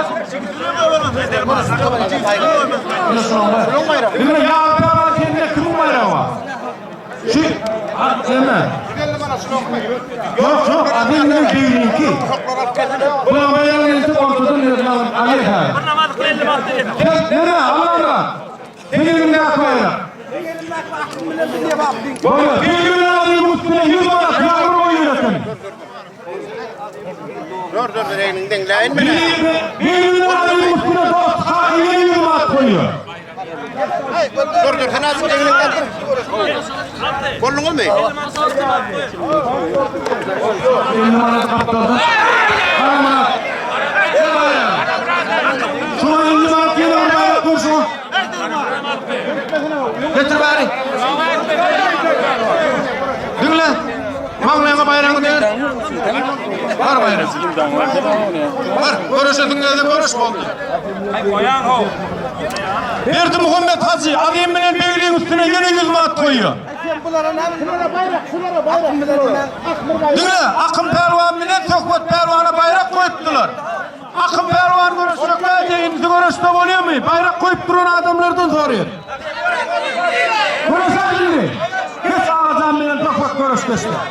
Ine şunuň baýragy. Diňle, ýaly pälwan sende kimiň baýragy bar? Şu, eme. Ýok, ýok, Azim bilen Begliňki. Bulan baýragyny entek ortadan ýerine alyp, alýar. Gel, nere, Allamyrat. Seň eliňdäki baýrak. Bolýar. Begli bilen Azimiň üstüne 100 manat ýagmyr goýuyor eken. Dur dur dur elini deňläýin men. Begli bilen Azimiň üstüne dost Kaky ýene 100 manat goýuyor. Dur dur sen azıcık elini kaldır. Bolduň mu? 50 manat gapdaldan. Gara manat. Gel baýragy. Şuna 50 manat ýene bir baýrak goý şuna. Getir bäri. Diňle. Maňlaýyňa baýragyňy ber. Bar baýrak. Bar, görüşesiň gelse görüş boldy. Ay koyan ho. Berdimuhammet hajy Azim bilen Begliň üstüne ýene 100 manat goýýar. Diňle, Akym pälwan bilen Söhbet pälwana baýrak goýupdylar. Akym pälwan göreşjek däldi, indisi göreşse bolýarmy? Baýrak goýup duran adamlardan soraýar. Göreşer indi. Geç Agajan bilen Söhbet göreşdeşler.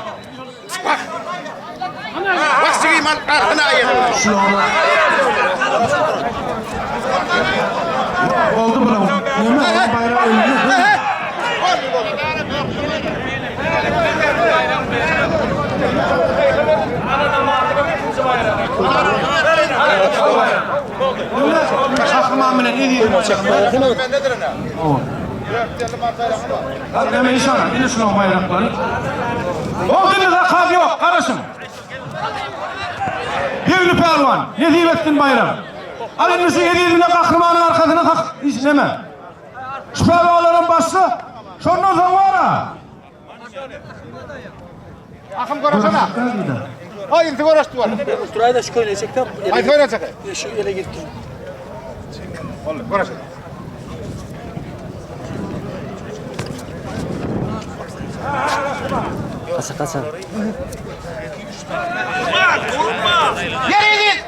Bak sigim al, arkana aýagyny. Oldu buna. Neme? Bayrağı elinde. Kahraman bilen ne diýdim? Näme işara? Ine şunuň baýraklary. Oldu indi zakaz ýok, garaşyň. Begli pälwan, nesip etsin baýram. Al indi şu Eziz bilen Gahrymanyň arkasyna hak işleme. Şu pälwanlaram başla. Şondan soň bara. Akym göreşene. Ay inti göreşdi var. Turayda şu köýneği çekdi. Ay köýne çek. Şu ele gitti. Boldy, göreş. Kaça kaça. Gel Eziz!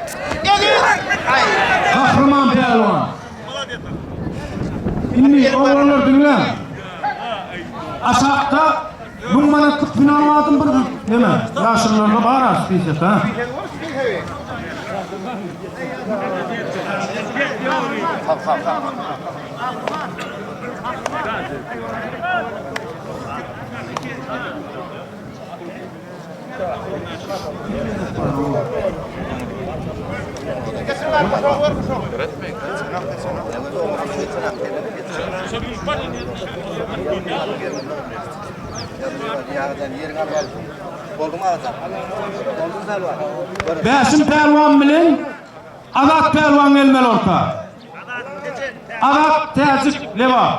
Eziz! Ay. Kahraman pälwan. Indi oglanlar diňle. Aşakda 1000 manatlyk final badym bir neme? Ýaşulularda bar ha spiset ha. Bäşim pälwan bilen Azat pälwan gelmeli orta. Azat Täjik Lebap.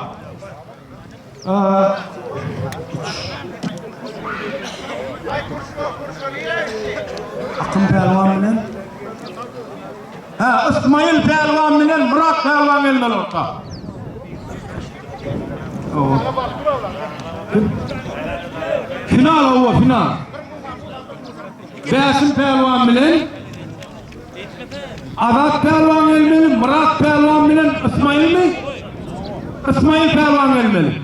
Akym pälwan bilen Ha, Ismail pälwan bilen Murat pälwan gelmeli orta. Final owa final. Bäşim pälwan bilen Azat pälwan gelmeli, Murat pälwan bilen Ismailmi? Ismail pälwan gelmeli.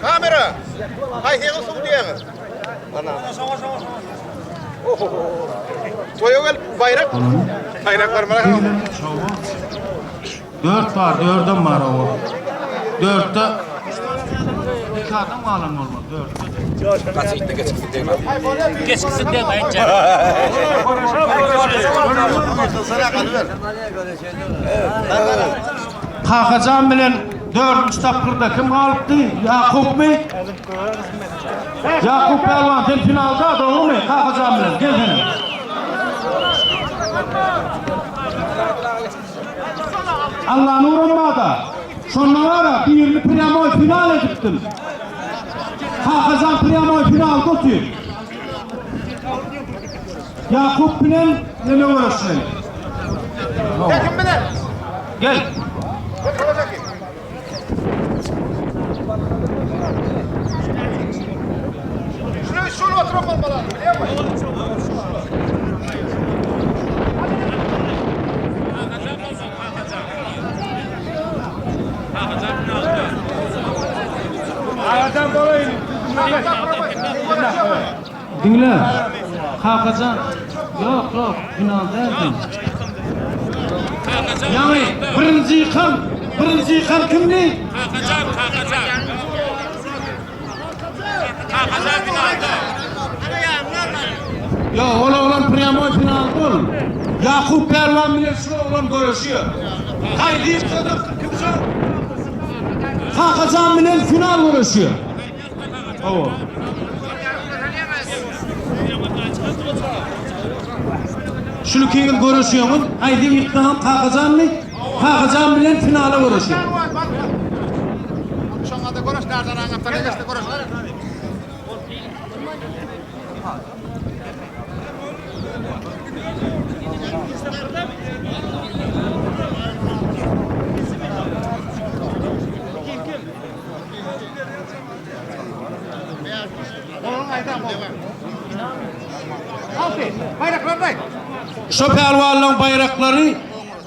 Kamera. Haýsyňyz suw diýeňiz? Ana. Toýa gel baýrak. Baýrak bermeli. Dört bar, dördem bar owa. Dörtde iki adam galan bolmaly, dörtde. Geçkisi deme aytacak. Kakajan bilen dördünji tapgyrda kim galypdy? Ýakupmy? Ýakup pälwan sen finalda dogrumy? Kakajan bilen gel sen. Allanur bada. Şonda bara birini prýamoý final edipdim. Kakajan prýamoý finalda otyr. Ýakup bilen neme göreşmeli? Kim bilen? Gel. Şunu şunu oturup olmalı. Biliyor musun? Diňle. Kakajan. Ýok, ýok, final däldi. Ýagny birinji ýykan, birinji ýykan kimdi? Kakacan, Kakacan. Kakacan finalda. Ýok, ol oglan prýamoý final bol. Ýakup pälwan bilen şu oglan göreşýär. Haýsy ýyksa-da kim şo? Kakajan bilen final göreşýär. Hawa. Şul ikiňiz göreşýäňiz. Haýsy ýyksaňam Kakajanmy? Kakajan bilen finala göreşýär. Şoňa da göreş nerden aňapdan geçdi göreş. Şo pälwanlaň baýraklary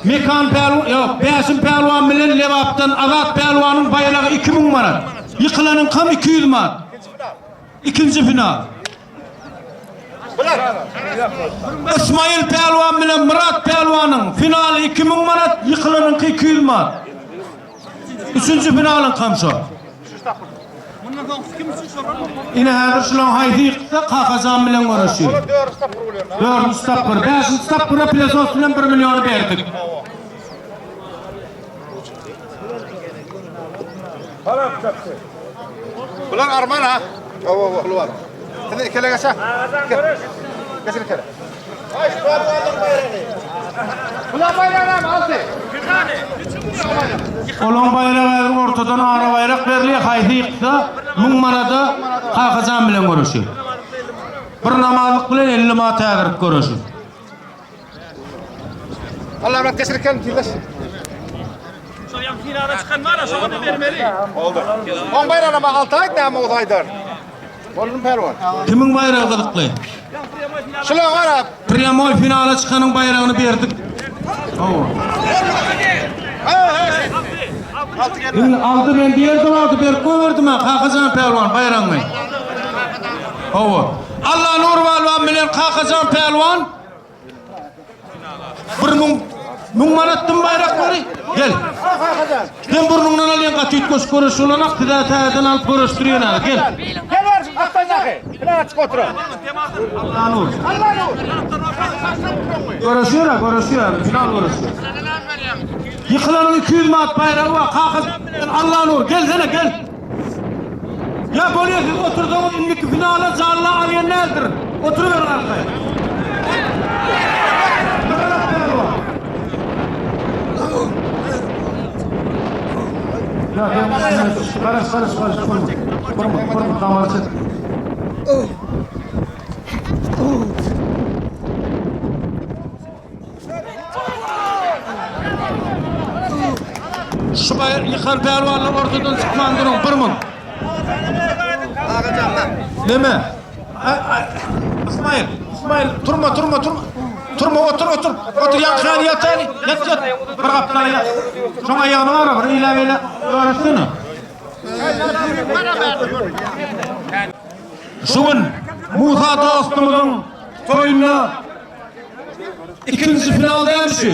Mekan pälwan, ýok, Bäşim pälwan bilen Lebapdan Azat pälwanyň baýragy 2000 manat. Ýykylanyňkam 200 manat. Ikinji final. Ismail pälwan bilen Myrat pälwanyň finaly 2000 manat, ýykylanyňky 200 manat. Üçünji finalyňkam şo. Ine häzir şulaň haýsy ýyksa Kakajan bilen göreşýär. Dördünji tapgyr. Bäşinji tapgyra Pilesos bilen 1 milliony berdik. Bular arman ha. Owa owa bular. Sen ikele geçe. Geçir ikele. Bular baýragy alty. Olaň baýragy häzir ortadan ara baýrak berilýär. Haýsy ýyksa 1000 manada Kakajan bilen göreşýär. Bir namazlyk bilen 50 manat häzirki göreşi. Allah rahmet geçir ikele tizleş. Şo ýaň finala çykan bar, şoňa da bermeli. Oldu. On baýragyna bak alty aýt näme bolsa aýdar. Boldumy pälwan? Kimiň baýragy gyzykly? Şular garap. Prýamoý finala çykanyň baýragyny berdik. Hawa. Indi aldy men diýerdim aldy berip goýberdim ha Kakajan pälwan baýragyny. Hawa. Allanur pälwan bilen Kakajan pälwan Bir müň, müň manatdym baýraklary. Gel. Sen burnuňdan alýan gaty üýtgeşik göreş bolanak, size täzeden alyp göreşdirýän ha. Gel. Gel bar, atdan daky. Bilen açyk otur. Allanur. Göreşýär, göreşýär, final göreşýär. Ýykylanyň 200 manat baýragy bar. Kaka Allanur, gelsene, gel. Ýa bolýar siz otursaňyz indiki finala janly alýan däldir. Oturyberiň arkaýyn. Garaş garaş garaş kurma. Kurma kurma damar çek. Şu baýyr ýykan pälwanlar ortadan çykman duruň bir mun. Neme? Ismail, Ismail turma turma turma. Turma otur otur. Otur ýat ýat ýat ýat ýat. Bir gapdala ýat. Şoň aýagyny ara bir ile beýle öwretsene. Şu gün Musa dostumyzyň toýunda Ikinji final däl şu.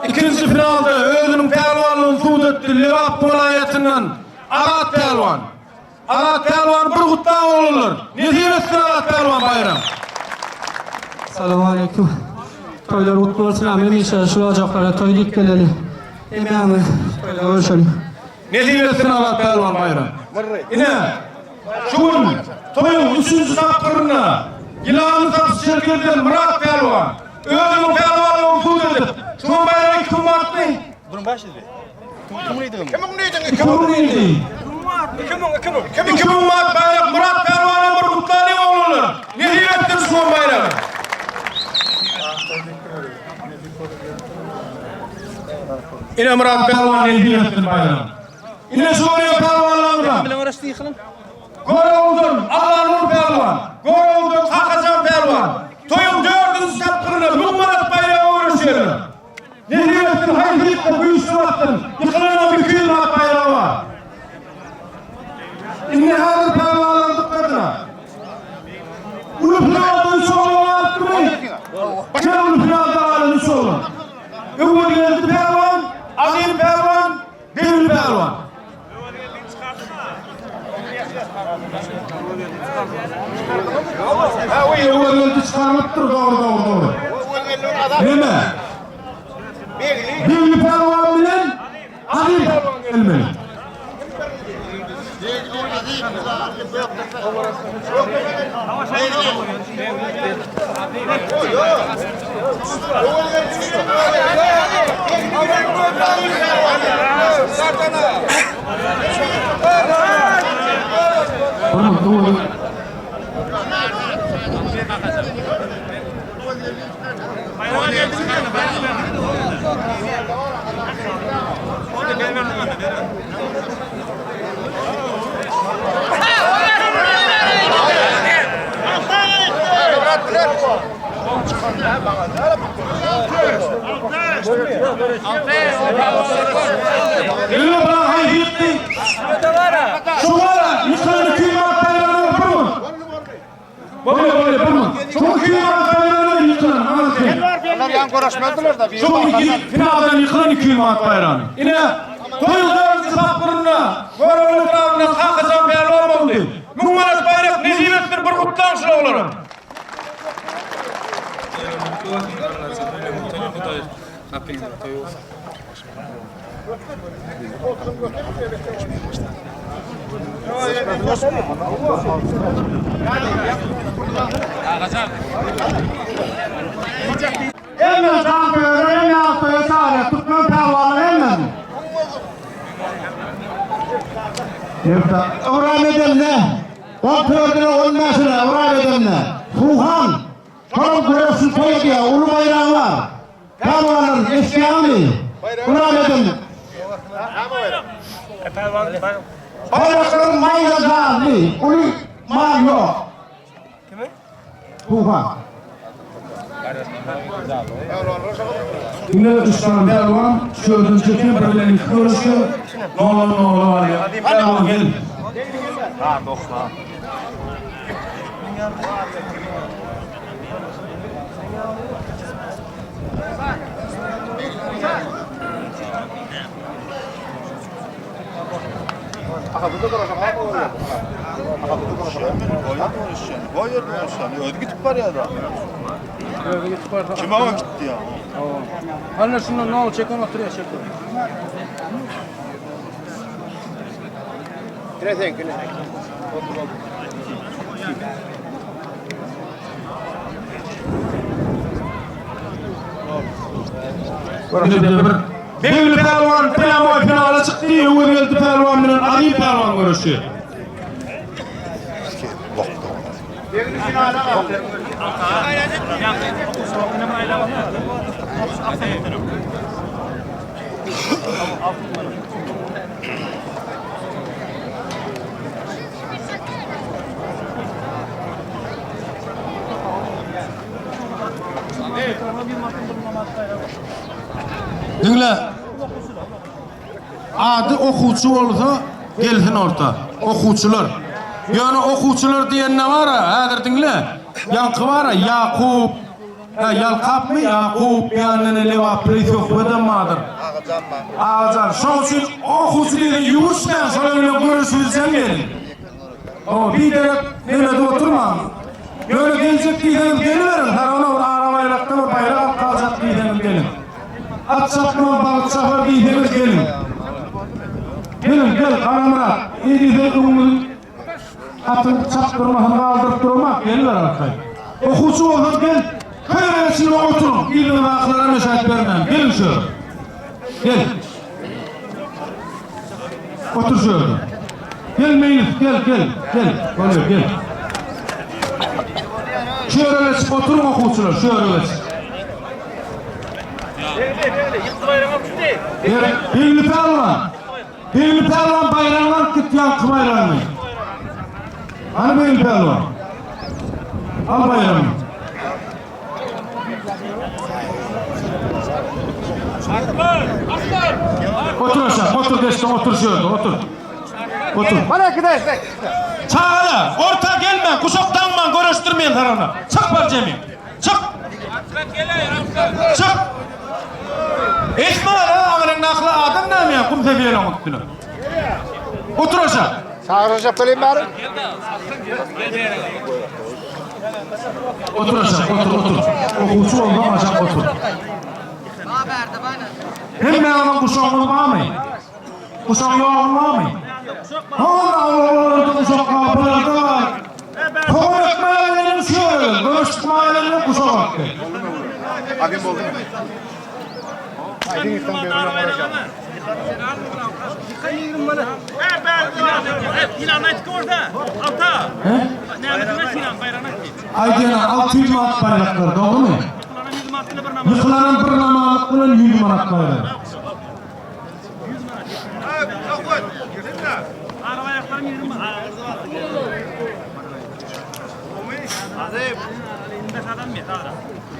Ikinji finalda özüniň pälwanlygyny subut etdi Lebap welaýatyndan Azat pälwan. Azat pälwany bir gutlaň oglanlar. Nesip etsin Azat pälwan baýram. Salowmaleýkim. Toýlar gutly bolsun amin inşallah şu ojaklara toý diýip geleli. Hemmäňiz toýda görüşeli. Nesip etsin Azat pälwan baýram. Ine, şu gün toýuň üçünji tapgyrynda Ýylanly saç Çerkezden Myrat pälwan özüniň pälwanlygyny subut edip, şuň baýragy 2000 manatmy? 2000 indi. 2000 manat baýrak Myrat pälwana bir gutlalyň oglanlar. Nesip etsin şuň baýragy. Ine Myrat pälwan nesip etsin baýragy. Ine şu görýän pälwanlarymyzam. Görogludan Allanur pälwan, Görogludan Kakajan pälwan toýuň dördünji tapgyrynda 1000 manat baýraga göreşýärler. Nesip etsin haýsy ýyksa güýçli bassyn, ýykylanam 200 manat baýragy bar. Indi häzir pälwanlaryň dykgatyna. Uly finalda üç oglan galypdymy? Gel uly finalda galan üç oglan. Öwezgeldi pälwan, Azim pälwan, Begli pälwan. Öwezgeldi çykarylypdyr, dogry, dogry, dogry. Neme? Begli pälwan bilen Azim pälwan gelmeli. Bir minut, öwez. Ýöne bir aý ýetdi. Şu wara ýykylan 200 manat baýragyna bir gün. Bolýa bolýa bir gün. Şu 200 manat baýragyna ýykylan aňa sen. Onlar ýan görüşmezdiler da. Şu gün finaldan ýykylan 200 manat baýragyny. Ine toýuň dördünji tapgyrynda Görogly etrabyndan Kakajan pälwan boldy. 1000 manat baýrak nesip etsin bir gutlaň şul oglana. Hemme janköýerler, hemme ýagdaýa çagyrýar, türkmen pälwanlary hemmesini. Ybram edende, on dördüne, on bäşine, Ybram edende, Suhan, şolam göreşini toý edýär, uly baýragy bar. Pälwanlar, eşitýäňizmi? Ybram edende. Baýraklar maýda janly, uly mal ýok. Suhan. Ine üç sany pälwan, şu ýerden çeken bir bilen iki göreşe, nola nola barýar. Pälwan gel. Goý ýerde görüşýän. Özi gidip barýar da. Özi gidip barsa. Kim awa gitdi ya? Hany şundan nol çeken oturýar çeken. Ine bir Begli pälwan prýamoý finala çykdy, Öwezgeldi pälwan bilen Azim pälwan göreşýär. Diňle. Ady okuwçy bolsa gelsin orta. Okuwçylar. Ýöne okuwçylar diýende bar-a, häzir diňle. Ýaňky bar-a, Ýakup, ýa Ýalkapmy, Ýakup, ýanynda Lebaply Söhbedem bardyr. Agajan. Şoň üçin okuwçy diýse ýüwürtmäň, şolar bilen görüşibilseň gelin. Hawa, biderek nemede oturmaň. Ýöne geljek diýseňiz geliberiň, Saragana bir ara baýrakda bir baýrak alyp galjak diýseňiz geliň. At çapman bagyt çapar diýseňiz geliň. Geliň, gel, Garamyrat. Eý diýseň öňümiziň atyň çapdyrmasyny galdyryp duramak, geliber arkaýyn. Okuwçy bolsaň gel, köýere geçirip oturyň, yzyňyzdakylara meşat bermäň. Geliň şu ýere. Gel. Otur şu ýerde. Gel Meýlis, gel, gel, gel. Bolýar, gel. Şu ýere geçip oturyň okuwçylar, şu ýere geçip. Begli, Begli pälwan. Begli pälwan baýragyny alyp gitdi, ýaňky baýragyny. Hany Begli pälwan? Al baýragyny. Otur aşak, otur geçsin, otur şu ýerde, otur. Otur. Bana gideýin. Çagalar, orta gelme, guşak daňman, göreşdirmeýin sarana. Çyk bar Jemil. Çyk. Çyk. Eşitme lan, aňryň nakly adam näme ýa, kum sepiýeliň üstüne. Otur aşak. Çagyrjak geleyim bari. Otur aşak, otur, otur. Okuwçy bolsaň aşak otur. Hemmäňiziň guşagyňyz barmy? Guşak ýoguň barmy? Howla, olarda guşak bar, bularda bar. Togan ekmäge geliň şu ýere. Göreş çykmaga gelenler guşak alyp gel. Agim boldy. Aýdýana 600 manat baýraklar, dogrumy? Ýykylanam bir namalyk bilen 100 manat baýrak.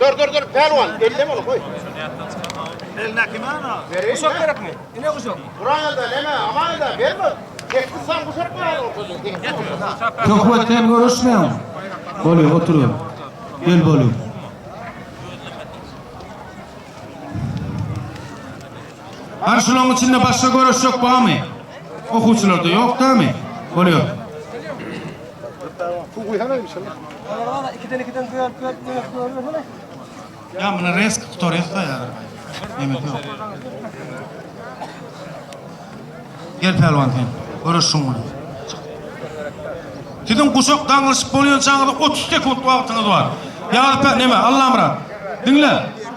Dur dur dur pälwan elleme ony goý. Guşak gerekmi? Ine guşak. Buran elde neme aman elde berme. Tekli san guşak mı Töhmet sen görüşmeýäň. Bolýar, otur. Gel bolýar. Garşylaryň içinde başga görüşjek barmy? Okuwçylarda ýok dämi? Bolýar. Ikiden ikiden bölüp bölüp bölüp bölüp. Ya muny resk gutarýas da ýa. Nemes ýok. Gel pälwan sen. Görüşüň muny. Siziň guşak daňylyşyp bolýançaňyz 30 sekunt wagtyňyz bar. Ýaly pä neme Allamyrat. Diňle.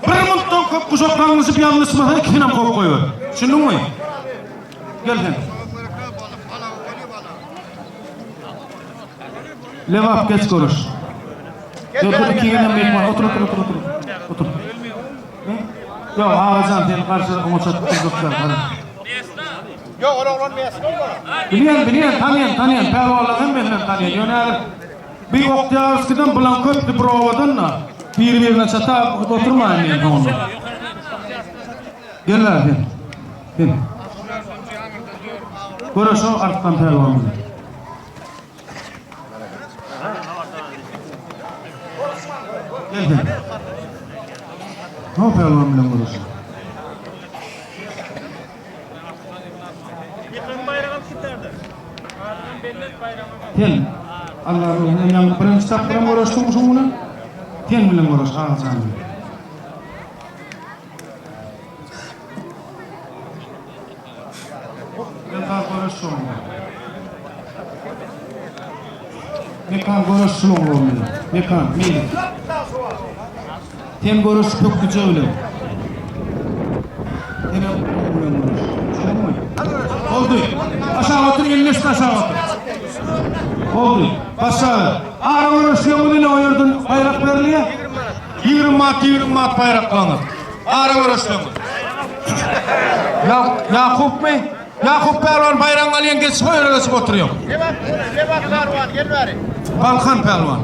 Bir minutdan köp guşak daňylyşyp ýalňyşmasa ikisinem kowup goýber. Düşündiňmi? Gel sen. Lebap geç görüş. Dur dur iki günden myhman otur otur otur otur. Otur. Ýok Agajan sen garşy oňa çatyp durjaklar. Ýok ol oglan mesli oglan. Bilýän bilýän tanýan tanýan pälwanlaryň hemmesinem tanýan. Ýöne häzir bir Oktýabrskiden bulan köpdi bir obadan da biri birine çatap oturmaýyn diýen soňunda. Gel bäri sen. Sen. Göreş o Arslan pälwan bilen. Gel sen. Ne pälwan bilen göreş? Sen Allah ruhuna ýaň birinji tapgyram göreşdiň şuň bilen. Sen bilen göreş Agajan bilen. Mekan göreş şuň bilen. Mekan göreş şuň bilen. Mekan, men. Sen göreş pökgüje bilen. Sen hem bilen göreş. Düşündüňmi? Boldy. Aşak otur, elleşdi aşak otur. Boldy. Başla. Ara göreşleňiz ile o ýerden baýrak berilýär. 20 manat, 20 manat baýraklaňyz. Ara göreşleňiz. Ya Yakupmy? Yakup pälwan baýragyny alýan geçip o ýere geçip oturýar. Lebap, Lebap pälwan gel bäri. Balkan pälwan.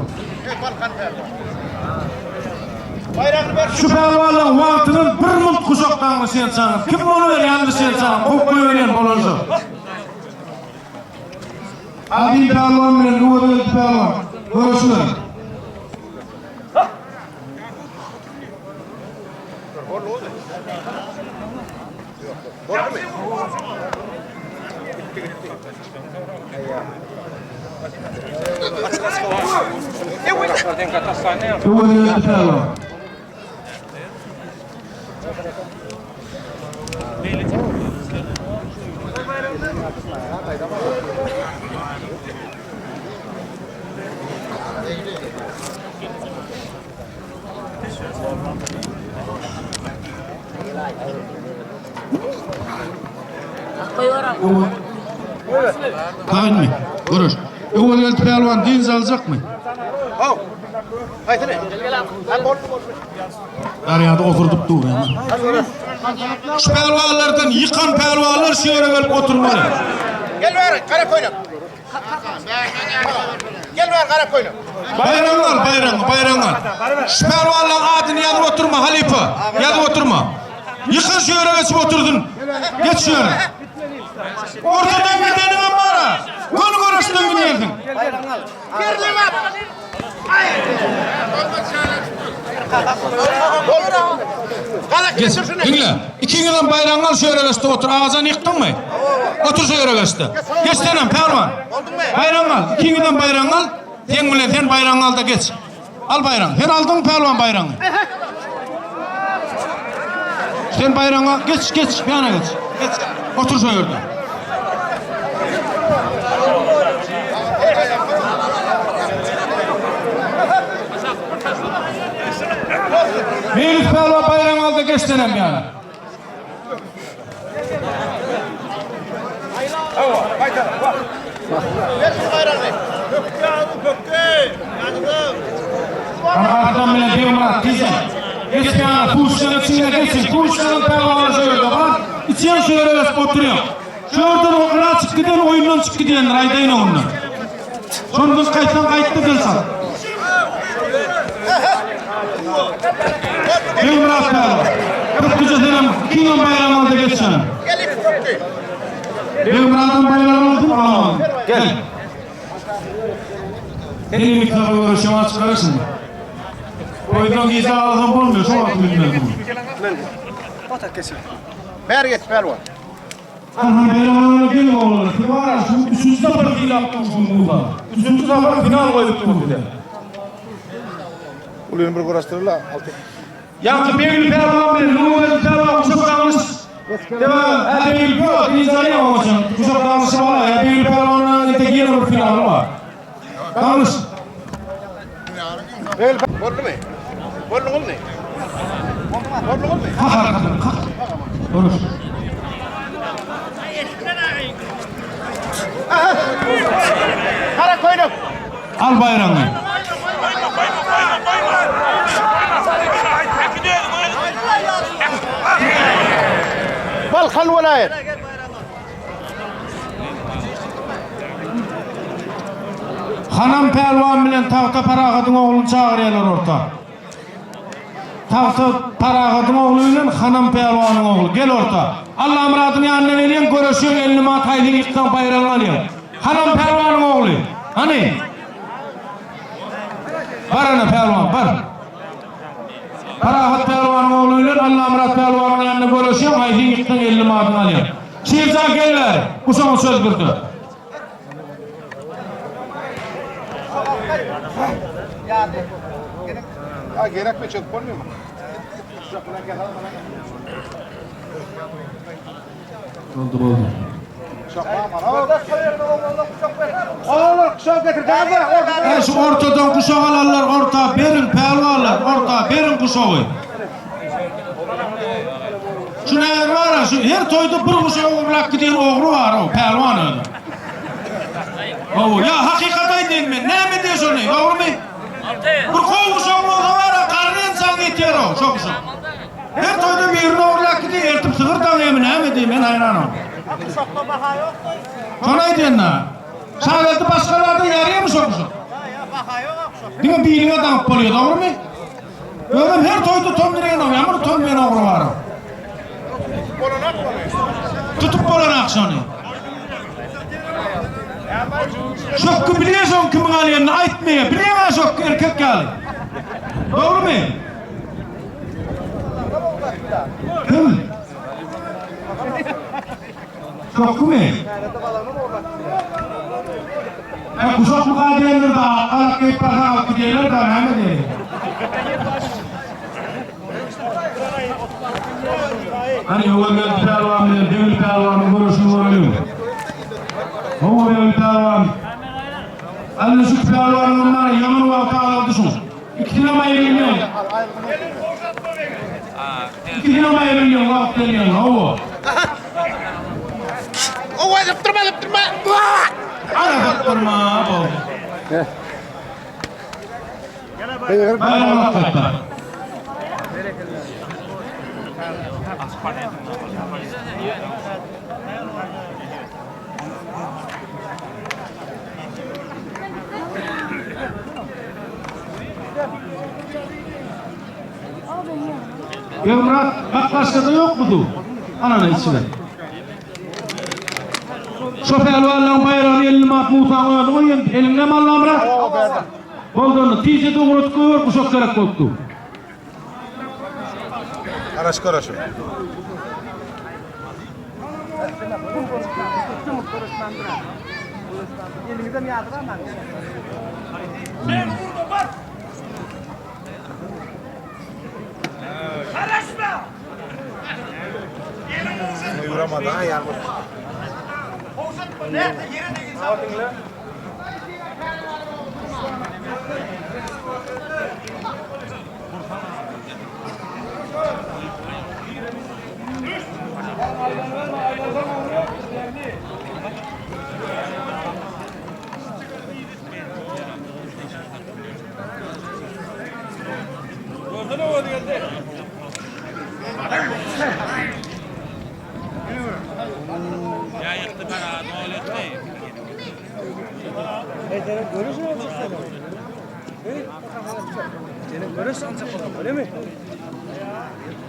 Ey Balkan pälwan. Baýragyny ber. Şu pälwanlaryň wagtynyň bir munt guşak daňlyşýançaňyz. Kim boluber ýalňyşýançaň, kowup goýberýän bolanja. Adil pälwan bilen Öwezgeldi pälwan göreşiber. Öwezgeldi pälwan. Taýynmy? Göreş. Öwezgeldi pälwan dynç aljakmy? Haýsyny? Ha boldy boldy. Darýada oturdyp dur ýa. Şu pälwanlardan ýykan pälwanlar şu ýere gelip oturmaly. Gel bäri gara köýnek. Gel bäri gara köýnek. Baýragyňy al, baýragyňy, baýragyňy al. Şu pälwanlaryň adyny ýazyp oturma, halypa. Ýazyp oturma. Ýykan şu ýere geçip otursyn. Geç şu ýere. Ortadan gideniňem bar-a. Göni göreşden gidýärsiň. Gazak Geç. Diňle. Ikiňizem baýragyňy al şu ýere geçde otur. Agajan ýykdyňmy? Otur şu ýere geçde. Geç senem pälwan. Baýragyňy al. Ikiňizem baýragyňy al. Seň bilen sen baýragyňy al da geç. Al baýragyňy. Sen aldyň pälwan baýragyňy. Sen baýragyňy al. Geç, geç. Ýana geç. Geç. Otur şu ýerde. Meýlis pälwan baýragyňy al-da geç senem ýana. Arslan bilen Begmyrat tizden. Geç ýana, suw içine geçin. Suw içýän pälwanlar şu ýerde bar. Içýän şu ýere geçip oturýar. Şu ýerden o gyra çyk giden oýundan çyk gidendir aýdaýyn onda. Şondan gaýtsaň gaýtdy dilsat. Begmyrat pälwan. Köpgüje senem ikiňem baýragyňy al-da geç ýana. Begmyradyň baýragyny alsyn, olam. Gel. Sen indi kitaba görä şemal çykararsyň. Oýundan gijä galsam bolmuyor, şo wagt bilmeli bunu. Bäri geç pälwan. Aha, bäri gel oglanlar. Siz bar şu üçünji sapar sylap durşuň Musa. Üçünji sapar final goýup dur size. Ulyny bir göreşdirle. Alty. Ýagty Begli pälwan bilen Nurberdi pälwan guşak daňyş. Dema, hä Begli ýok, Nizarýa oňaçan. Guşak daňyşy bar, hä Begli pälwanyň ete ýene bir finaly bar. Daňyş. Boldumy? Bolduňyzmy? Bolduňyzmy? Kak arkadan, kak. Görüş. Gara köýnek. Al baýragyňy. Balkan welaýat. Hanam pälwan bilen Tagta Parahadyň ogluny çagyrýarlar orta. Tagta Parahadyň ogly bilen Hanam pälwanyň ogly. Gel orta. Allamyradyň ýanyna gelýäň, göreşýäň, elini mat haýsyny ýyksaň baýragyňy alýaň. Hanam pälwanyň ogly. Hany? Bar ana pälwan, bar. Parahat pälwanyň ogly bilen Allamyrat pälwanyň ýanynda göreşýäň, haýsyny ýyksaň 50 manadyňy alýaň. Şirjan gel bäri, guşagyňy çözdürde. Ha gerekmi çözüp bolmuyor mu? Boldy, boldy. Oğlum kuşak getir. E şu ortadan guşak alanlar orta berin pälwanlar, orta berin guşagy. Şu näme var şu her toýda bir guşak ogurlap giden ogry var o pälwan özi. Ow, ya hakykat aýdayyn men. Näme diýe şony, dogrymy? Bir gowy guşak bolsa var, garry insan ýetýär o, şo guşak. Her toýda birini ogurlap gidýär, ertip sygyr daňýarmy näme diýe men haýran oldum. Şony aýdýan da. Şageldi başgalarda ýaraýarmy şo guşak? Diňe biriňe daňyp bolýar, dogrymy? Özem her toýda tom direýin o, ýa bir tom diýen ogry bar. Tutup bolanak şony. Şökki bilýär şoň kimiň alýanyny aýtmaýar. Bilýär şökki erkek ýaly. Dogrymy? Kim? Şökki E kuşak mı diýendir da, alak geýip barsa alyp gidýärler da, näme diýeýin? Hani Öwezgeldi pälwan bilen Begli pälwanyň göreşini göreliň. Hawa Begli pälwan. Alla şu pälwanyň bar ýaman wagty azaldy şu. Ikisinem aýrylmaýan. Ikisinem aýrylmaýan wagt gelýän hawa. Owa zıptırma zıptırma. Ara zıptırma boldy. Baýram hakda. Begmyrat, bak başga-da ýokmy suw? Anana içiber. Şo pälwanlaryň baýragyny 50 manat Musaň özi goýan. Eliňdemi Allamyrat? Boldy onda, tizje ugradyp goýber, guşak gerek bolup dur. Garaş göreşim. Uýramadı ha ýalňyş.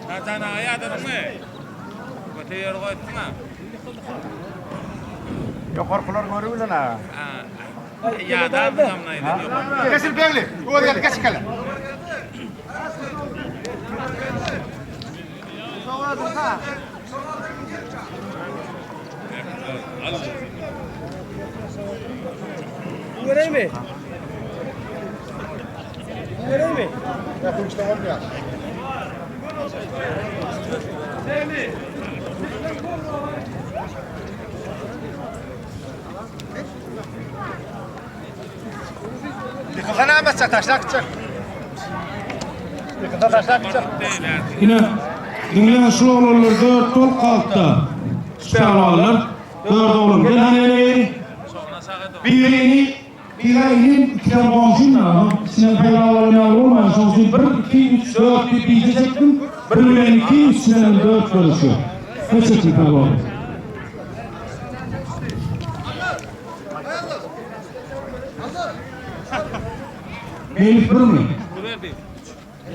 Hasan aga ýadadyňmy? Öte ýer goýupsyň-a. Ýokarkylar görübilen aga. Ýadarsyň amnaýdan ýokarky. Geçir Begli. Öz gel geç gel. Göreymi? Göreymi? Ýykylsa näme etjek? Taşlap gitjek. Ýykylsa taşlap gitjek. Ine, diňle şu oglanlar dört bolup galtda. Şu pälwanlar dört oglan. Gel hany ene beri. Biri ini, biri inim, ikisem goňşym da. İçinden peýda bolan ýaly bolmaýar. Şonuň üçin bir, iki, üç, dört diýip bije çekdim. Bir bilen iki, üç bilen dört görüşýär. Ne çekdim pälwan? Meýlis birmi?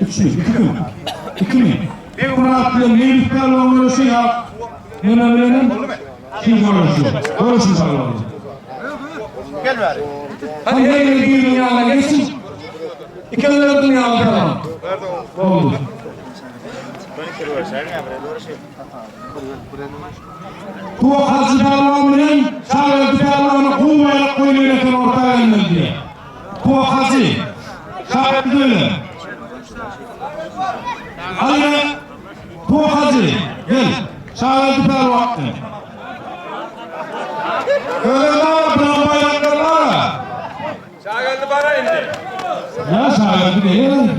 Üçmi? Ikimi? Ikimi? Begmyrat bilen Meýlis pälwan göreşi ýa neme bilenem kim göreşi? Göreşiň pälwan. Gel bäri. Hadi her biri biriniň ýanyna geçin. Ikiňiz de ýanyna pälwan. Boldy. Tuwak Hajy pälwan bilen Şageldi pälwana gowy baýrak goýlan eken orta gelmeli diýýär. Tuwak Hajy, Şageldi öyle. Hany Tuwak Hajy, gel. Şageldi pälwan. Öyle bar, bilen baýraklar bar. Şageldi bara indi. Ya Şageldi gel.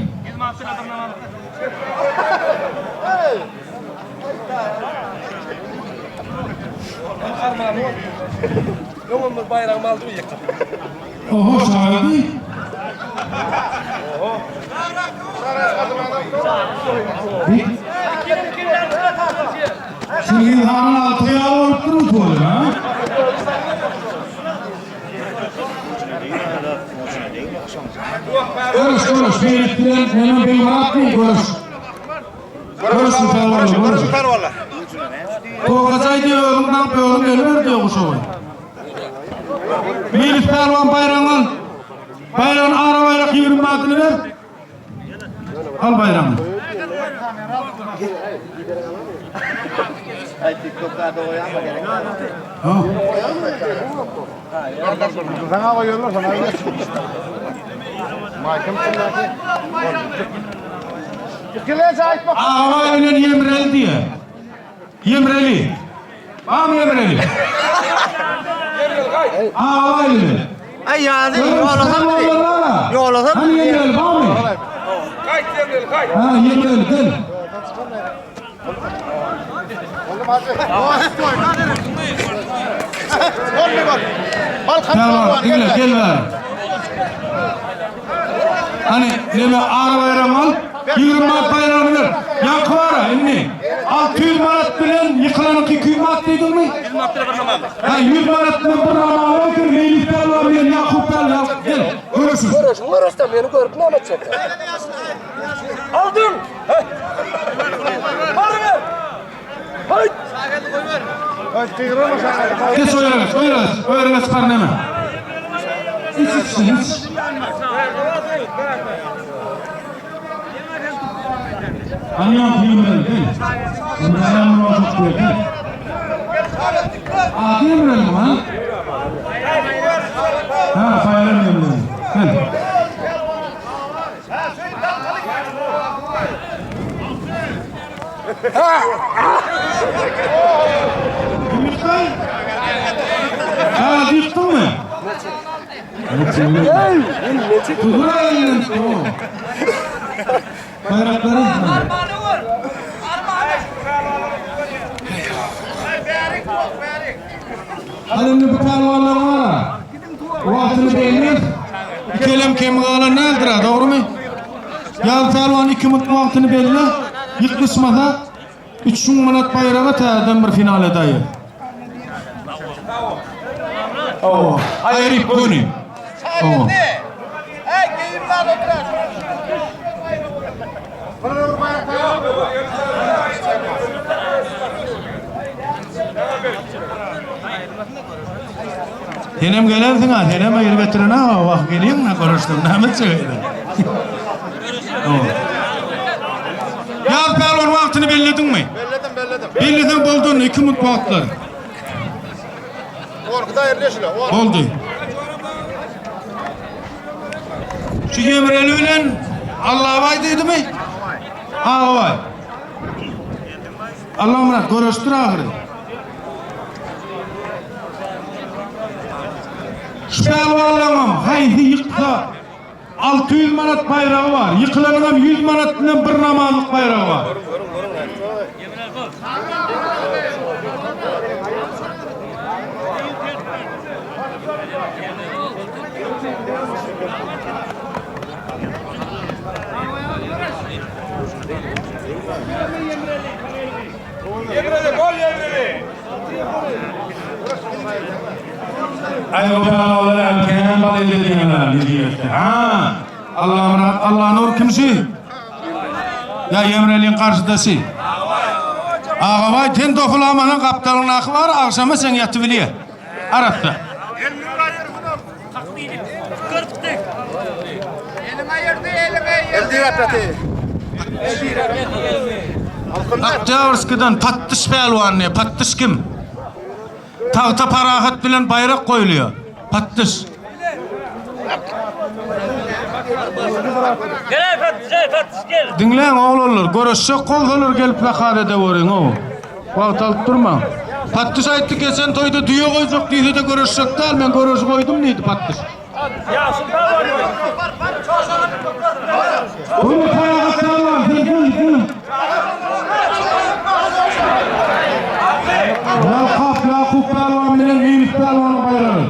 Öňüm bir baýragymy aldy ýykdy. Oho Şageldi. Çingiz hanyň alty ýaly bolup durmy tuwaly, ha? Görüş, görüş, Meýlis bilen neme Begmyrat mı? Görüş. Görüş, pälwanlar, görüş. Pälwanlar. Tokajaý diýip özüň daňyp özüň geliber diýip guşagy. Meýlis pälwan baýragyňy al. Baýragyny ara baýrak 20 manadyny ber. Al baýragyňy. Ha. Sana goýarlar, sana geç. Maýkym içindäki. Ikilenç aýtma. Agabaý bilen Ýemreli diýe. Ýemreli. Barmy Ýemreli? Agabaý bilen. Ay ýazy ýolasam bizi. Ýolasam Hani Ýemreli barmy? Gaýt Ýemreli gaýt. Ha Ýemreli gel. Boldy bol. Balkan Tamam, diňle, gel bäri. Hani neme ara baýragyňy al, 20 manat baýragyny ber. Ýaňky bara indi 600 manat bilen ýykylanyňky 200 manat diýdiňmi? 100 manat bilen bir namaz. Ha 100 manat bilen bir namaz otur, Meýlis pälwan bilen Ýakup pälwan gel. Görüşüň. Görüşüň, görüşde meni görüp näme etjek? Aldın. Baryber. Haýt. Geç o ýere geç, o ýere geç, o ýere geç çykar neme. Iç iç iç. Hani ýaňky Ýemreli gel. Ýemreli olacak diýer, gel. Ady Ýemreli mi ha? Ha, Baýram Ýemreli. Gel. Kim ýykdy? Ha, ýykdyňmy? Tugur elinden o. Baýraklary. Hadi indi bu pälwanlar bar. Wagtyny belli. Kelem kem galan nädir, dogrymy? Ýaz pälwan 2 minut wagtyny belli. Ýyklyşmasa 3000 manat baýraga täzeden bir final edaýy. Oo. Aýryp göni. Oo. Ey geýim bar oturar. Senem gelersiň ha, senem aýyr getiren ha, wah geliň ha görüşdüm, näme etjek eýle. Ýaz pälwan wagtyny bellediňmi? Belledim, belledim. Belleseň boldy, 2 minut wagtlar. Gorkuda ýerleşile. Boldy. Şu Ýemreli bilen Allabaý diýdimi? Agabaý. Allamyrat görüşdir ahyry. Şu pälwanlaryňam haýsy ýyksa 600 manat baýragy bar. Ýykylanyňam 100 manat bilen bir namazlyk baýragy bar. Ýemreli bol ýemreli. Aý o pälwanlar erken bal edýärler diýýärler. Ha, Allamyrat Allanur kim şu? Ýa Ýemreliň garşydaşy. Agabaý sen dopulamana gapdalyňdaky bar, agşama sen ýatybilýä. Arassa. Oktýabrskiden Patdyş pälwan diýýär. Patdyş kim? Tagta parahat bilen baýrak goýulýar. Patdyş. Gel Patdyş, gel Patdyş gel. Diňläň oglanlar, göreşjek bolsalar gelip plakat edeweriň-ow. Wagt alyp durmaň. Patdyş aýtdy geçen toýda düýe goýjak diýse-de göreşjek däl, men göreşi goýdum diýdi Patdyş. Bunu parahat pälwan, sen gel, gel. Ýalkap Ýakup pälwan bilen Meýlis pälwanyň baýragy.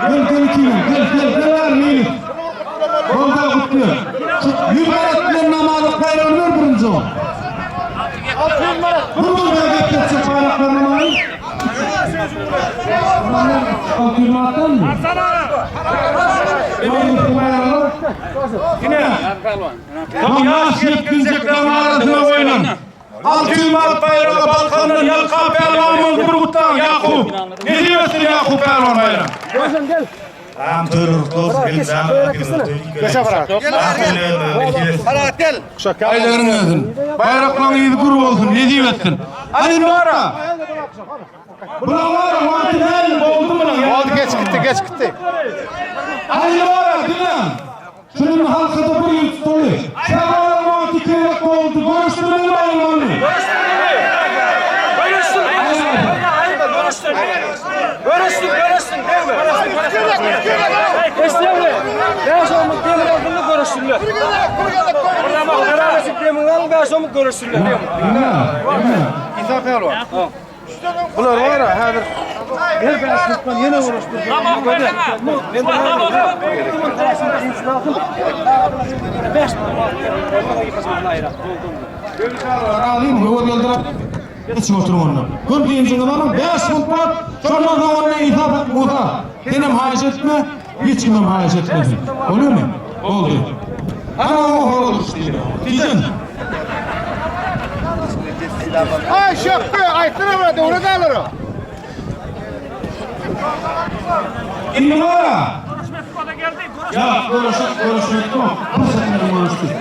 Gel, gel ikiniň, gel, gel, gel bäri Meýlis. Bolda gutly. Şu 100 manat bilen namazlyk baýragyny ber birinji ol. 600 manat. Bir bolda gepletjek baýraklaryny maňa. 600 manatdanmy? Ýaş ýetginjekleriň arasyna goýlan 600 manat baýraga Balkandan Ýalkap pälwan boldy bir gutlaň Ýakup. Nesip etsin Ýakup pälwan baýrak. Aýlaryň özün. Baýraklaryň yzy gür bolsun, nesip etsin. Hadi bara. Bular bara wagty däl, boldy bular. Oldu geç gitti, geç gitti. Hadi bara diňle. Şunuň halkada bir ýyl tutaly. Çagalaryň wagty gerek boldy. Görüşdirmeli baýramany. Görüşsün, görüşsün. Görüşsün. Görüşsün, görüşsün. Eşdeňmi? Bäş omut demir aldyny görüşsünler. Beraberlik demir alın, bäş omut görüşsünler. Diňle, diňle. İsa pälwan. Bular var ha, häzir Gel bäş mutdan ýene görüşdür. Alayım, öwez geldirip. Geçip oturuň onda. Gün diýinjiňiz alyň, 5 minut wagt, şondan soň onda İsa Musa, senem haýyş etme, hiç kimem haýyş etmesin. Bolýarmy? Boldy. Ana o horoz uçdy. Tijen. Ay şökü, aýtdyr ama döwlet alır o. Indi bara. Ya görüşüp görüşmek yok. Bu sefer görüştük.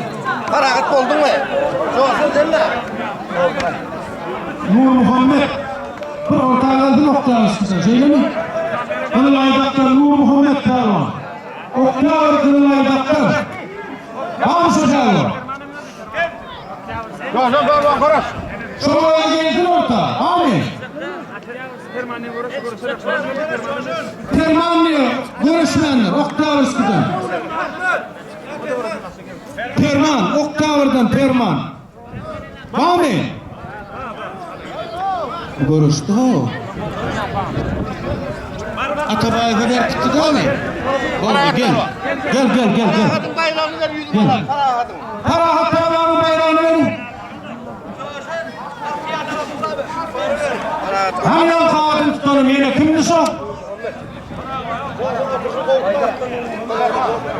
Parahat boldun mu? Joşun sen de. Nur Muhammed. Bir orta geldi nokta Şeýle mi? Gyzylaýdakdan Nur Muhammed pälwan. Oktyabr Gyzylaýdakdan. Barmy şu pälwan? Joşun pälwan görüş. Şoňa gelsin orta. Amin. Perman diyor, görüşmändir, Oktyabrskidan. Perman, Oktyabrdan Perman. Barmy? Görüşdi ho. Atabaýewe berkitdi dämi? Boldy, gel. Gel, gel, gel, gel. Parahatın bayrağını ver 100 manat. Parahatın. Parahat pälwanyň baýragyny beriň. Hani ýalka tutalım ýene kimdi şo?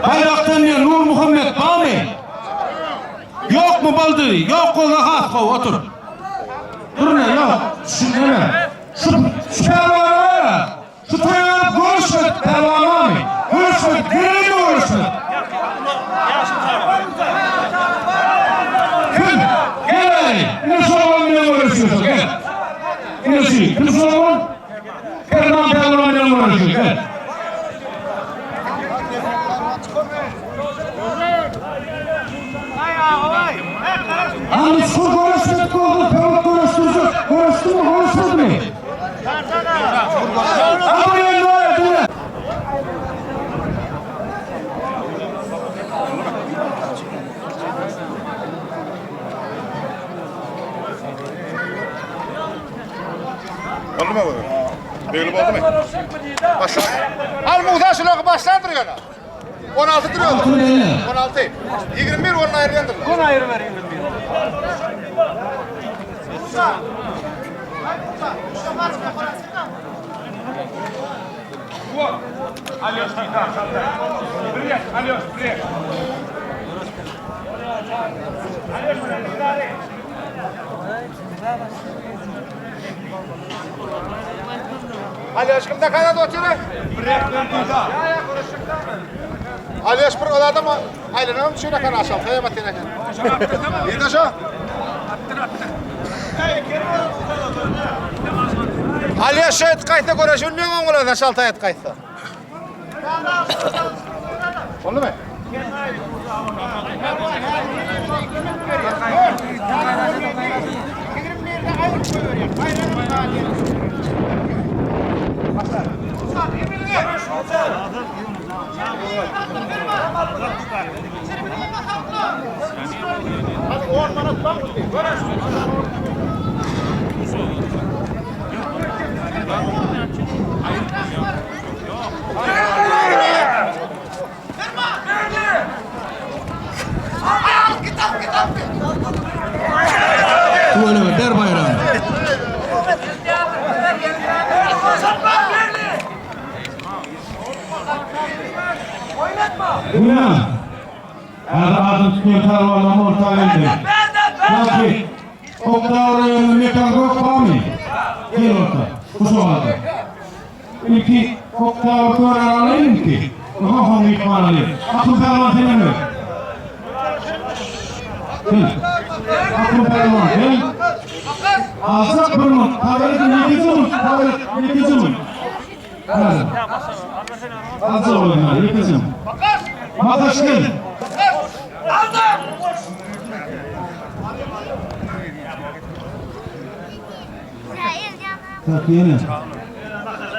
Baýrakdan diýen Nur Muhammed barmy? Ýok. Ýokmy boldy? Ýok bolsa has gowy otur. Dur ne ýok. Düşüneme. Şu şu pälwana bar ya. Şu toýa gelip görüşmedik pälwan barmy? Görüşmedik. Nerede görüşmedik? Kim? Gel bäri. Ine şu oglan bilen görüşüyorsun. Gel. Ine şu. Kim şu oglan? Perman pälwan bilen görüşüyor. Gel. Hani şu görüşmedik oldu, tavuk görüştürecek. Görüştü mü, görüşmedi mi? Ama yerine var, dur. Oldu mu bu? Belli oldu mu? Başla. Al Musa şunu başlandır yana. 16 duruyor. 16. 21 onun ayrıyandır. Kon ayrı ver 21. Ali aşkım da kadar oturuyor. Ali aşkım o adam aylanım şuna kadar aşağı. Kıyamet yine. İyi de şu. Ali aşağı et kayıtta görüşülmüyor mu oğlan aşağı et kayıtta. Oldu mu? Tüweleme ber baýragyny. Buna. Häzir adyny tutýan pälwanlaryň orta geldi. Ýa-ki, Oktaw raýonynyň mekan gök barmy? Gel orta. Bu şogalda. Ilki Oktaw körer alaýyn ilki. Oha soň myhman alaýyn. Akyl pälwan sen öňe. Gel. Akyl pälwan gel. Alsak bir minut. Tabaret ýekeje minut. Tabaret ýekeje minut. Häzir. Alsak oýna ýekeje minut. Makaş gel. Tak ýene.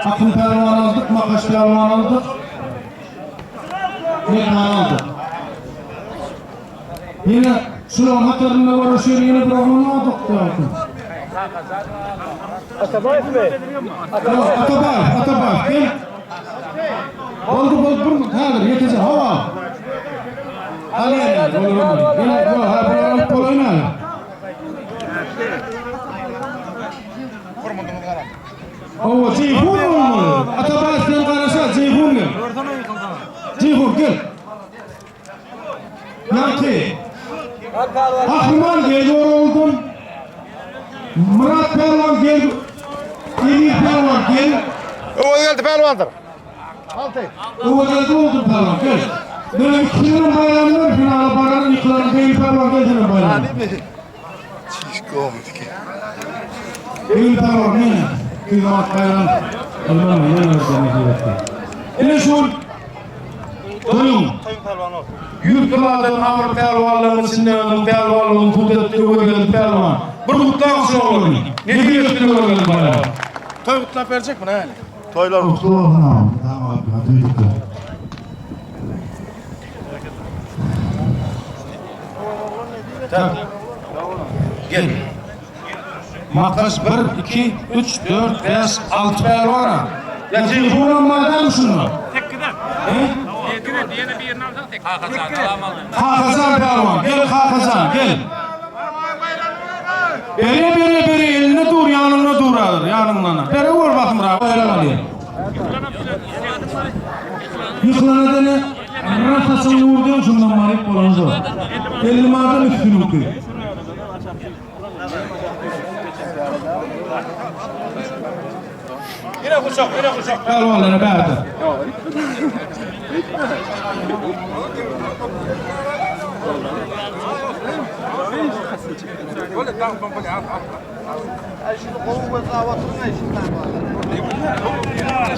Akyl pälwan aldyk, Makaş pälwan aldyk. Mekan aldyk. Ýene şularyň hatarynda göreşýän ýene bir oglan aldyk diýýärsiň. Atabaýew, Atabaýew gel. Boldy, boldy, bir minut, häzir ýekeje, hawa. Al ýene, olar olmaly. Gel, ýok, ha, bular alyp bolaýyn häzir. Hawa, Jeýhun bolmaly. Atabaýew sen garaşa, Jeýhun gel. Jeýhun gel. Ýagty. Gahryman gel oldum. Myrat pälwan gel. Emir pälwan gel. Öwez geldi pälwandyr. Öwez geldi oldum pälwan gel. Meniň ikisiniň baýramyny ber finala baran ýykylan Begli pälwan gel senem baýramyň. Begli pälwan mene. 200 manat baýram. Alman ýene bir nesip etdi. Ine şu gün toýuň 100 kilodan agyr pälwanlaryň içinde özüniň pälwanlygyny subut etdi Öwezgeldi pälwan. Bir gutlag şu oglany. Nesip etsin Öwezgeldi baýram. Toý gutlap berjekmi näli? Toýlar Gutly bolsun agam. Damat Gel. Makaş 1, 2, 3, 4, 5, 6 pälwana. Ya Ceyhunam madem şunu. Kakajan pälwan, gel Kakajan, gel. Bere bere bere elinde dur, ýanynda dur adyr, ýanyndan. Bere gör basymrak, baýrak alýar. Ýykylana dene. Rasasyň nurdan şundan maryp bolan şo. 50 manatdan üstünüňki. Yine kuşak, yine kuşak. Pälwanlara bärde.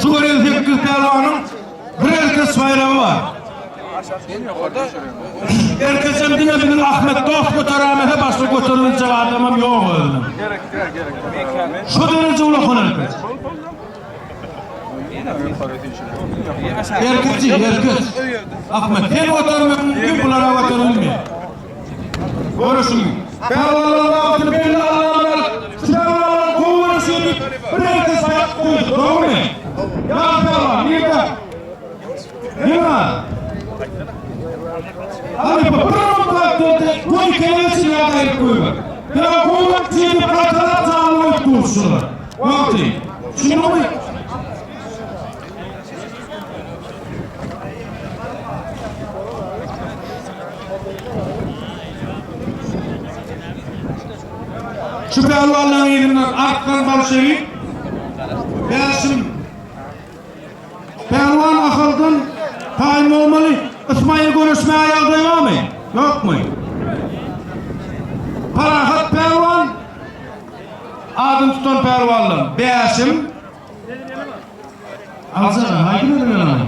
Şu gören 8 pälwanyň bir erkeç baýragy bar. Erkeçem diňe biziň Ahmet dost göterämese başga göteribiljek adamam ýok özüniň. Şu dereje ulakan erkeç. Erkeçi, erkeç. Ahmet sen götermek mümkin, bulara göterilmeýär. Görüşüň. Pälwanlaryň wagtyny belli Allamyrat. Şu pälwanlar gowy göreşýär diýip, bir erkeç aýak goýdy, dogrumy? Ýa pälwan, nirde? Nima? Hadi bu bir wagtda goý kelesi ýa aýyp goýber. Ýa gowy diýip gaýtalap janly goýup durşular. Wagty. Şunumy? Şu pälwanlaryň yzyndan Arslan bolşewik, Bäşim Pälwan Ahaldan taýyn bolmaly. Ysmaýyl göreşmäge ýagdaý barmy? Ýokmy? Parahat pälwan adyny tutan pälwanlar Bäşim Aljak, aýdyň men ony.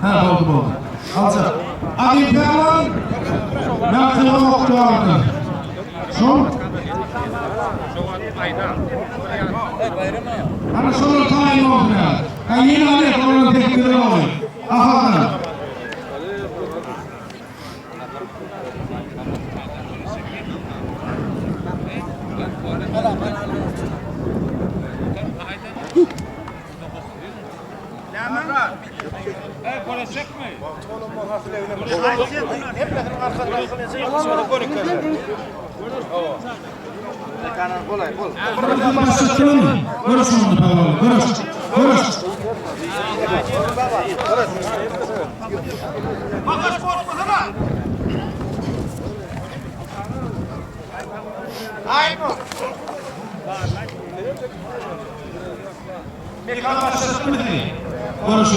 Ha, boldy, boldy. Aljak. Adyň pälwan Mähriban okdurardy. Şol. Ana şolar taýyn boldy. Ha, ýene alýas, olar tekbir boldy. Ahaldan. Görüş onda pälwan, görüş. Görüş. Mekan başlatdymy sizi? Görüşü.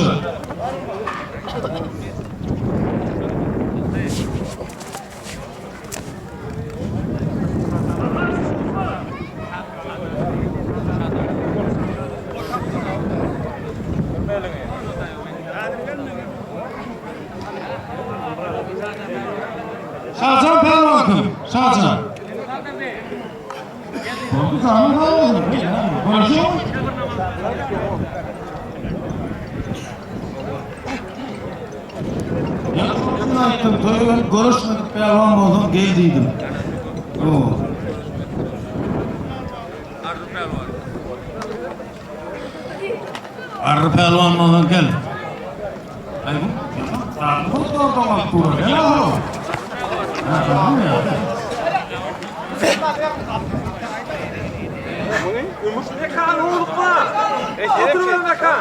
Şajan pälwan kim? Şajan. Boldy, sany pälwan. Görüşüň. Ýa aýtdym, toýa gelip görüşmedik pälwan bolsaň gel diýdim. Oo. Arry pälwan bolsaň gel. Aý bu. Bu dordoňak dur. Gel ahro. Ha, tamam ya. Mekan oğlukma. Otur mekan.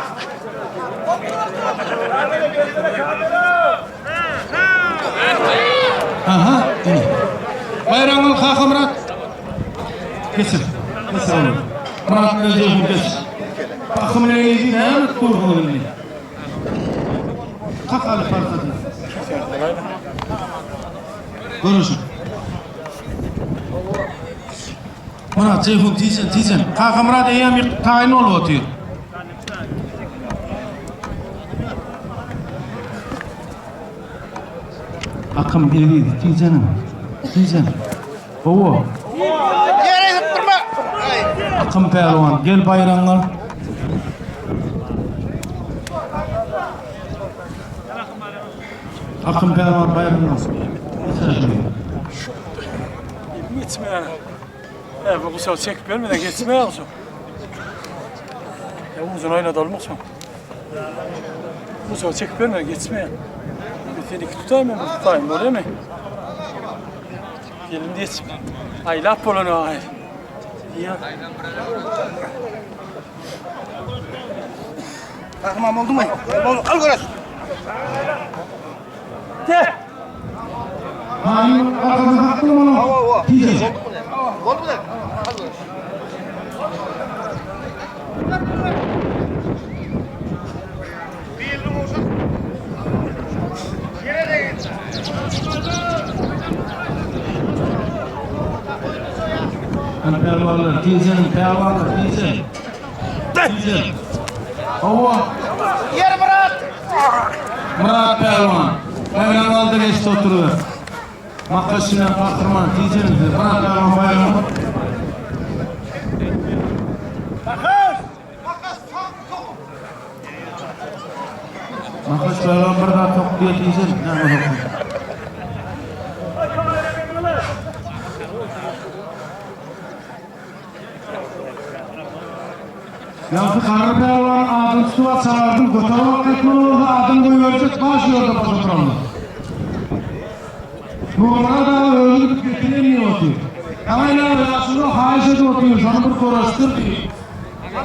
Aha, ine. Baýramgül Kakamyrat. Geçir. Geçir oğlum. Murat Recep'im geç. Bakım neydi näme dursun indi. Kakaly parçasını. Görüşün. Murat Ceyhun tijen tijen. Kakamyrat eýýäm taýyn bolup otyr. Akym eziz tijenim. Tijen. Gowy. Ýere ýykyp durma. Akym pälwan gel baýragyňy al. Akym pälwan baýragyňy al. Geçme. E, bu kuşağı çekip vermeden geçme ya kuşak. Ya uzun oynadı olmak şu. Kuşağı çekip vermeden geçme ya. Bir seni iki tutayım mı? Bir tutayım öyle mi? Gelin geç. Ay laf bolany ay. Ya. Kahraman oldu mu? Al görüş. Haýyň arkasyny kakdyň onuň. Tijen. Hany pälwanlar, tijeniň pälwanlar, tijen. Tijen. Hawa. Ýer Myrat. Myrat pälwan. Baýragyny aldy geçdi oturyber. Makaş bilen gahryman tijeniň siz. Myrat pälwan baýragyny. Makaş pälwan bir zat sok diýe tijen. Näme sokdy? Ýagty garry pälwan adyny tutup-a çagyrdyň, göterip alyp gitmeli bolsa adam goýberjek bar şu ýerde boş oturanlar. Nurmyrat aga özi gidip getireýin diýip otyr. Saňa ýa ýaşuly haýyş edip otyr, şony bir görüşdir diýip.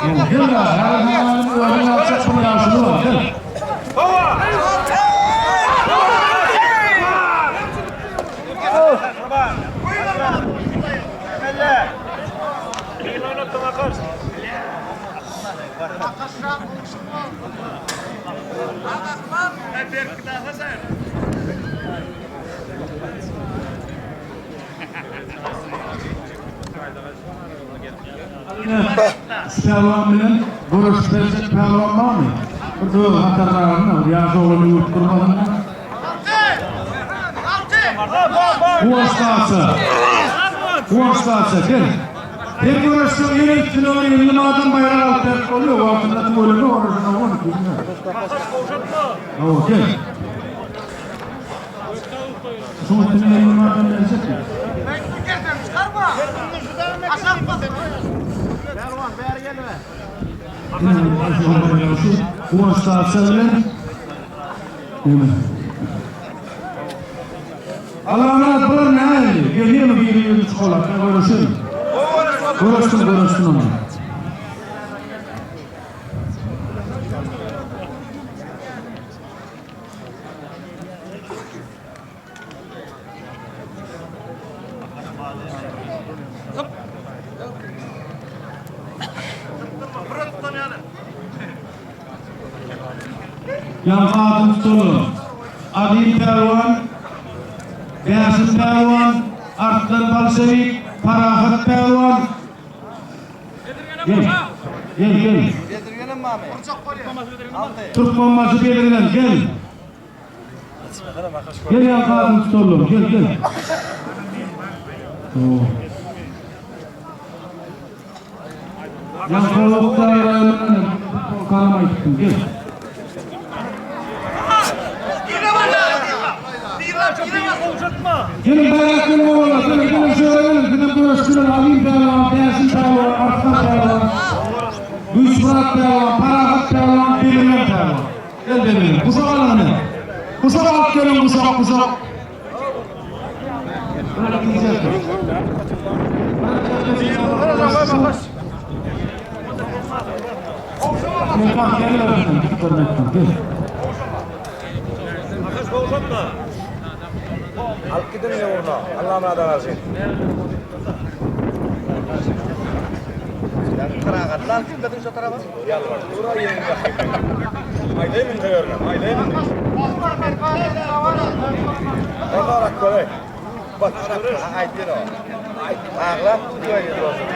Gel, gel da, häzir saňa özüň aljak bir ýaşuly bar, gel. Pälwan bilen göreşip berjek pälwan barmy? Bir öz hatarlarynda bir ýaş oglan ýüwürip durmasynda. Guwanç Daça. Guwanç Daça gel. Sen göreşseň ýene üstüne bir 50 manatdan baýrak alyp berip bolýar. Wagtynda tüweleme göreşene on iki. Hawa gel. Şuň üstüne 50 manatdan berjekmi? Guwanç Daça bilen Ýöne. Allamyrat bular nähili? Gelýärmi biri ýüzi çukalap? Ýa görüşelim. Görüşsün, görüşsün onda. Ýaňky adyny tutaly. Azim pälwan, Bäşim pälwan, Arslan bolşewik, Parahat pälwan. Gel. Gel, gel. Türkmenbaşy Bezirgen, gel. Gel ýaňky adyny tutaly, gel, gel. Ýaňky karam aýtdym, gel. Geliň baýrak geliň oglanlar, geliň, geliň şu ýere geliň, sizem göreşdiler, Azim pälwan, Bäşim pälwan, Arslan pälwan, Güýçmyrat pälwan, Parahat pälwan, Bezirgen pälwan. Gel Bezirgen, guşak alyň ine. Guşak alyp geliň, guşak, guşak. Alyp gidiň ýurna. Allamyrada garşy. Karagatly alyp gitmediň şo taraba? Ýalbardy dur aýyň Aýdaýyn indi ýerine, aýdaýyn indi. Ozarak göreý. Bak, aýt ýene. Aglap diýýär bolsun.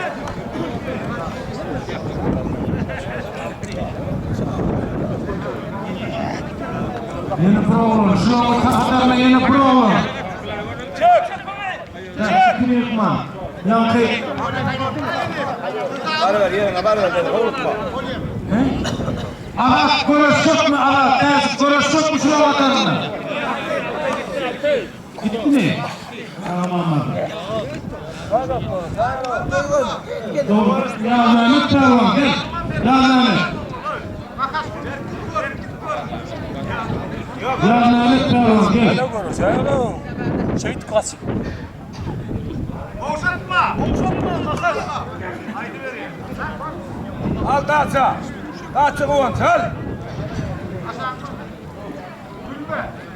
Ýene bir oglan, şularyň hataryna ýene bir oglan. Çek! Çek! Kim ýykma? Ýaňky. Baryber ýeriňe baryber dedi, howlukma. Azat göreşjekmi Azat? Täjik göreşjekmi şularyň hatarynda? Gitdimi? Tamam. Doğru. Ýazmämmet pälwan, gel. Ýazmämmet. Ýazmämmet pälwan, gel. Şeýdip gaç. Gowşatma! Gowşatma! Al daça. Daça Guwanç, al.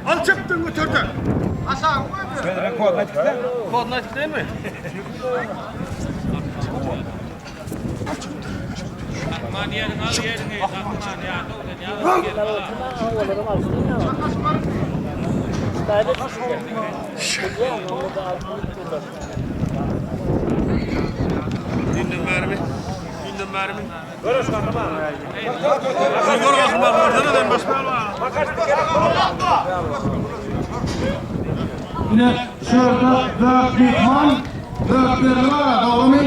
Al çöpden götürden. Aşağı Akman ýeriň al ýeriňi, Akman ýa-da sen ýa-da gel bala. Ine şu ýerde dört myhman, dört ýerli bar, dogrymy?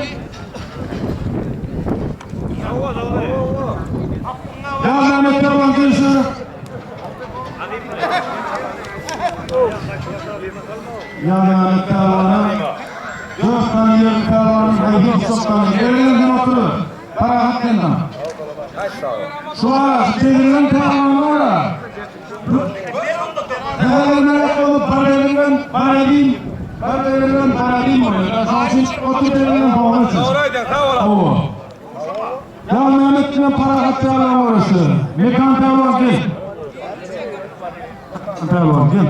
Ýazmehmet Pälwan gelşi. Ýazmehmet Pälwana dört sany ýerli pälwanyň haýsy tutjakdygyny eliňizden oturyp, parahat gelin. Şu ara, şu çevirilen pälwan bar-a. Nähili bolup bar elinden bar elin, bar elinden bar elin bolýar. Şonuň üçin otur elinden soňra siz. Dogry aýdýaň, sag bol. Hawa. Ýazmehmet bilen Parahat pälwan görüşdi. Mekan pälwan gel. Pälwan gel.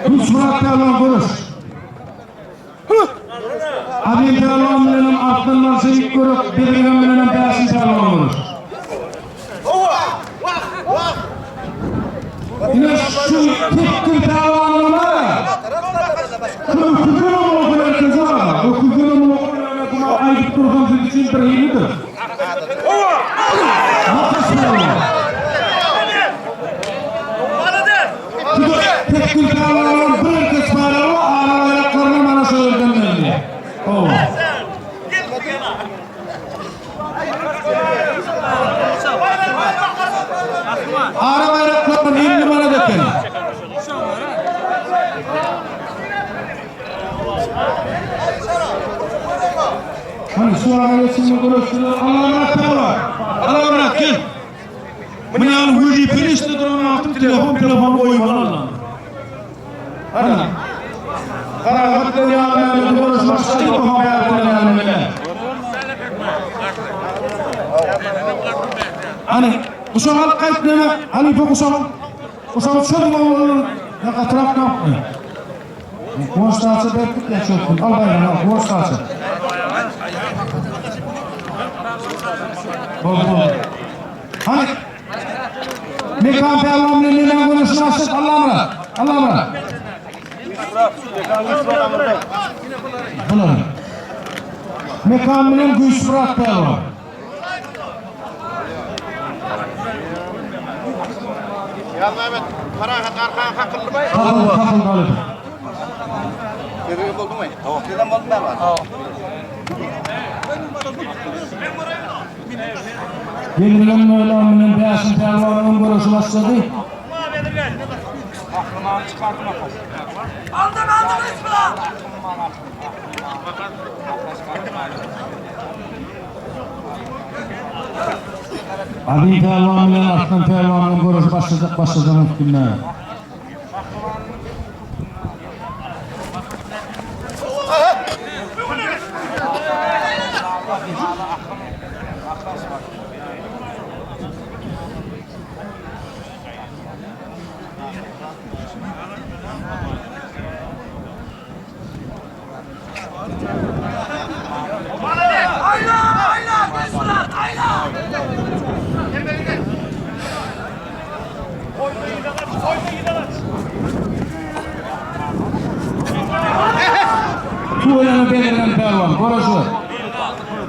Üç Murat pälwan görüş. Azim pälwan bilenem Arslan Malşeýik görüş, Bezirgen bilenem Bäşim pälwan görüş. Ine şu tekgir pälwanlar bar. Öküzden bolsa herkese bar. Öküzden bolsa aýdyp dursam siz üçin bir hilidir. Makas pälwan. Tekgir pälwanlaryň bir erkek baýragy bar, ara baýraklaryny mana şu ýerden belli. Hawa. Ara baýraklaryny 50 manat eken. Hany şu ara geçinme göreşçiler Allamyrat pälwan. Allamyrat gel. Muny ýaly wezipeli işde duran wagtyň telefon telefon goýmaly Allah. Hany. Parahat bilen ýaly göreş başlady bu habar bilen. Hany guşak alyp gaýt näme? Halypa guşak. Guşagy çöz oglum. Ne gatyrak tapdy. Guwanç daça berkit ýa çözdüm. Al baýragyny al Guwanç daça. Boldy boldy. Hany Mekan pälwan bilen nemäň göreşini açdyk Allamyrat. Allamyrat. Bular. Mekan bilen Güýçmyrat pälwan. Ýazmehmet, Parahat arkaň kakyldymy? Kakyldy, kakyldy alyp. Bezirgen bolduňmy? Hawa. Sizem bolduň pälwan? Hawa. Bezirgen Möwlam bilen Bäşim pälwanyň göreşi başlady. Aldym, aldym, Ismyrat! Azim pälwan bilen Arslan pälwanyň göreşi başlajak başlajagyň üstünde. Aýla, aýla, Ismyrat, aýla! Tüweleme Bezirgen pälwan, göreşi.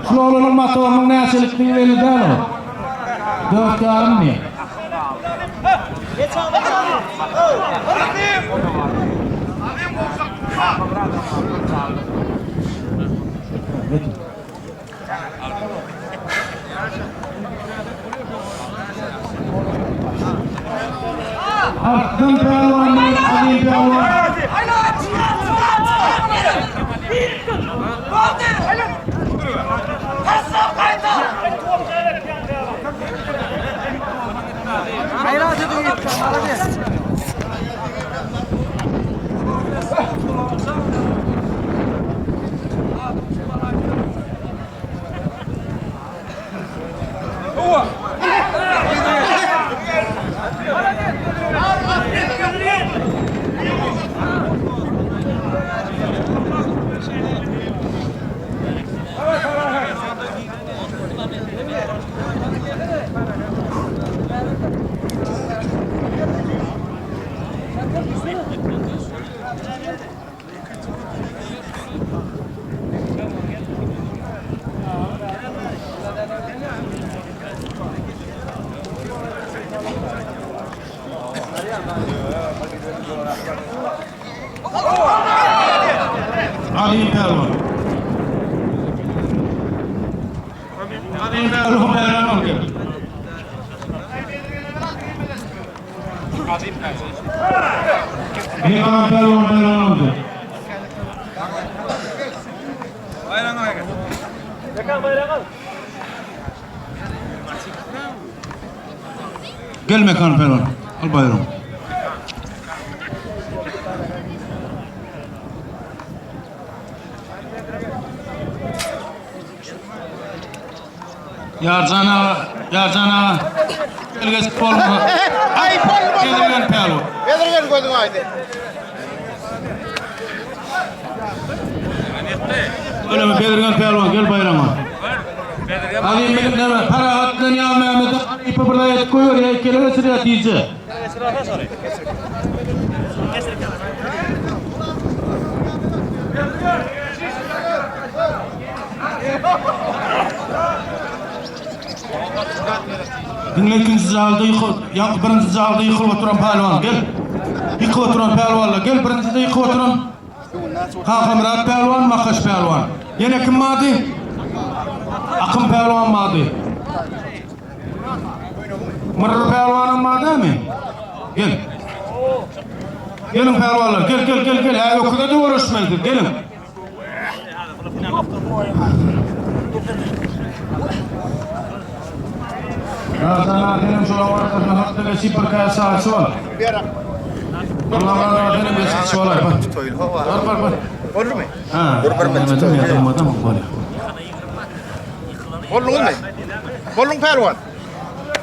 Şul oglanyň motorynyň näçelikdigi belli däl o. Dört ýarym diýýär. Arslan pälwan bilen Azim pälwan. Azim pälwan baýragyny al gel. Mekan pälwan baýragyny al gel. Gel Mekan pälwan, al baýragyňy. Ýarjan aga, Ýarjan aga. Gel geçip bolmasa. Aý boldy boldy. Bezirgen pälwan. Bezirgen gözüň aýdyn. Öleme Bezirgen pälwan gel baýragyňa. Azim bilen näme Parahat bilen Ýazmämmede halypa bir zat edip goýber ýa ikele geçirýär tije. Diňle ikinji zalda ýykyl, ýa birinji zalda ýykylyp oturan pälwan gel. Ýykyp oturan pälwanlar gel birinjide ýykyp oturan Kakamyrat pälwan, Makaş pälwan. Ýene kim bardy? Akym pälwan bardy. Myrry pälwanam bar dämi? Gel. Geliň pälwanlar, gel gel gel gel. Hä öküze-de göreşmeli siz, geliň. Ramazan aga senem şolaň arkasyna hakda geçip bir käse çaý içip al. Allah razı bolsun senem geçip içip alaý bar. Bar bar bar. Boldumy? Ha. Bir bir minut. Bolduňyzmy? Bolduň pälwan.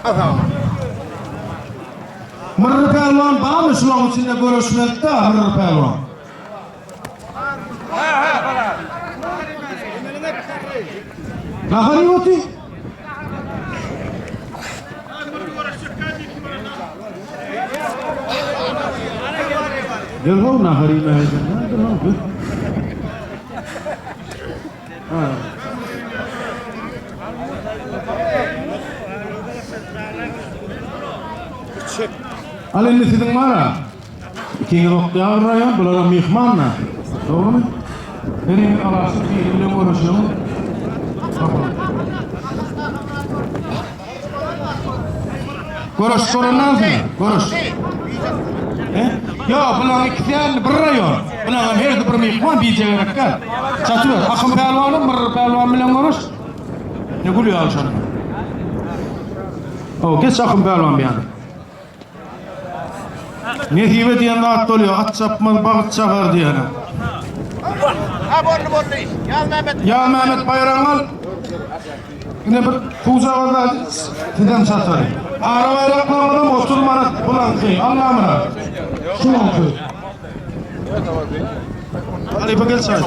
Aha. Myrry pälwan barmy şulaň içinde göreşmekde Myrry pälwan? Nahar iýip otyr. Gel how nahar iýmäge gel how gel. Ha. Al indi siziň bara. Ikiňiz oktýabr raýon, bularam myhman-da. Dogrumy? Biriňiz alarsyz, biri bilen görüşeňiz. Görüş görenden soň, görüş. He? Ýok, bularyň ikisi ýaly bir raýon. Bularyň hersi bir myhman, bije gerek däl. Çatyber, Akym pälwanam bir pälwan bilen görüş. Ne gülýär şonda? O, geç Akym pälwan bir ýana. Nesibe diýen zat bolýar, at çapmaz, bagyt çakar diýeni. Ha boldy boldy. Ýazmämmet. Ýazmämmet baýragyňy al. Ine bir suwjagaz sizem çatary. Ara baýraklaryňyzam 30 manat bulaňky. Allamyrat. Şuňky. Halypa gel çaý.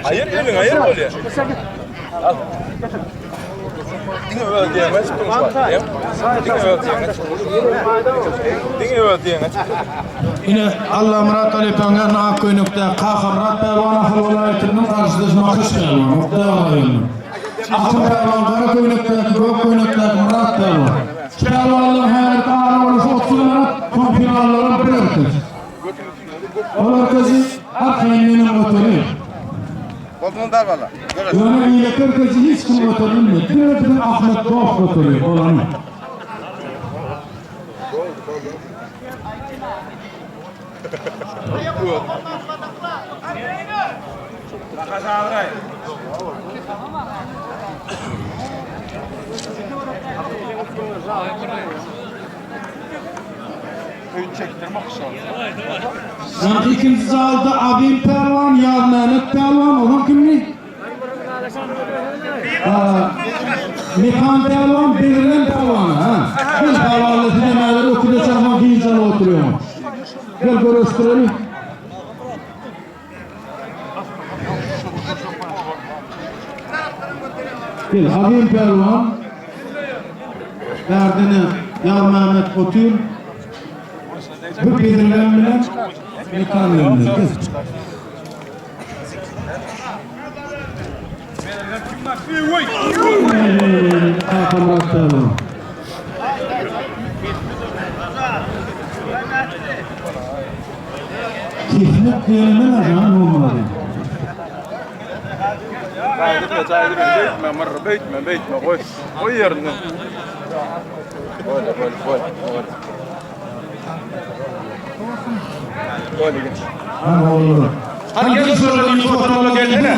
Aýyr eliň aýyr bolýar. Al. Diňe öz diýeňe çykdyň şu wagt. Diňe öz diýeňe çykdyň. Diňe öz diýeňe çykdyň. Ine, Allamyrat halypaň ýanyna ak köýnekdäki Kakamyrat pälwan Ahal welaýatynyň garşydaş Makyş pälwan, Oktýabr raýonyndan. Akym pälwan gara köýnekdäki, gök köýnekdäki Myrat pälwan. Şu pälwanlaryň häzirki ara boluşy 30 manat, soň finallaram bir erkek. Ol erkegi arkaýyn menem götereýin. Bolduňyz pälwanlar. Ýöne beýleki erkegi hiç kim göterilmedi. Diňe biziň Ahmet dost göterýär, bolany. Ýaňky ikinji zalda Azim pälwan, Ýazmämmet pälwan, olar kimdi? Mekan pälwan, Begirgen pälwan, ha? Gel pälwanlar siz hem häzir öküze çakmak dynç alyp oturýaňyz. Gel görüşdireli. Gel Azim pälwan. Bärdene. Ýazmämmet otyr. Bu Bezirgen bilen Mekan geldi. Geç. Kakamyrat Pälwan. Kesmek diýenime näme bolmaly? Gaýdyp jaýdyp beýtme myrr beýtme beýtme goý. Goý ýerinde. Bol bol bol bol. Bol geç. Hadi gel şöyle bir fotoğrafla gelsene.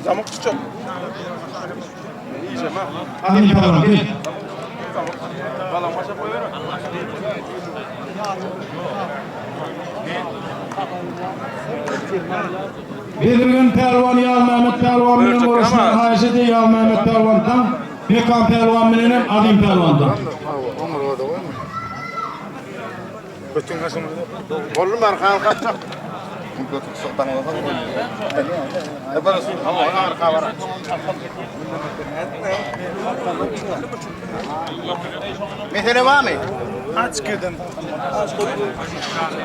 Zamok tutacak. Yiyeceğim ha. Hadi yapalım gel. Balam başa koyuyorum. Bezirgen Pälwan Ýazmämmet Pälwan bilen görüşmek haýyş edýär Ýazmämmet Pälwandan, Mekan Pälwan bilen hem Azim Pälwandan. Boldy mı arka arka? Mesele var mı? Aç gidin.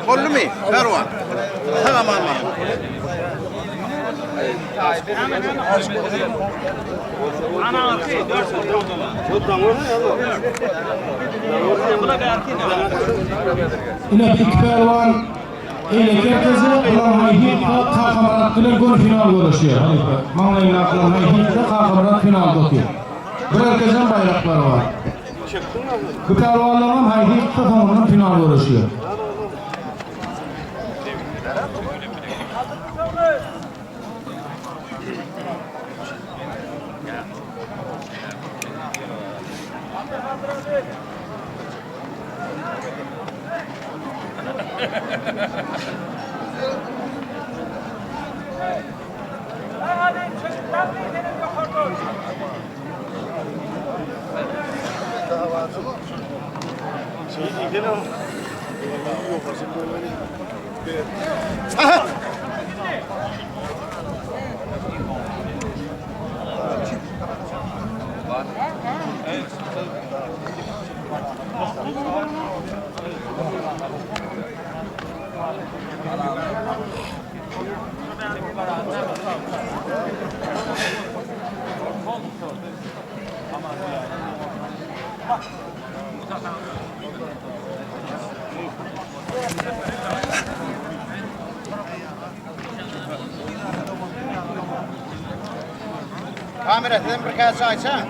Boldy mu? Perwan. Tamam aman. Ine iki pälwan eýleki herkese Ulan Haýhitde Kakamyrat bilen göni final görüşýär. Halypa. Maňlaýyndaky Ulan Haýhitde Kakamyrat finalda otyr. Bir herkesem baýraklary bar. Bu pälwanlaryň hem Haýhitde soňundan final görüşýär. Kamera sen bir kase açsana.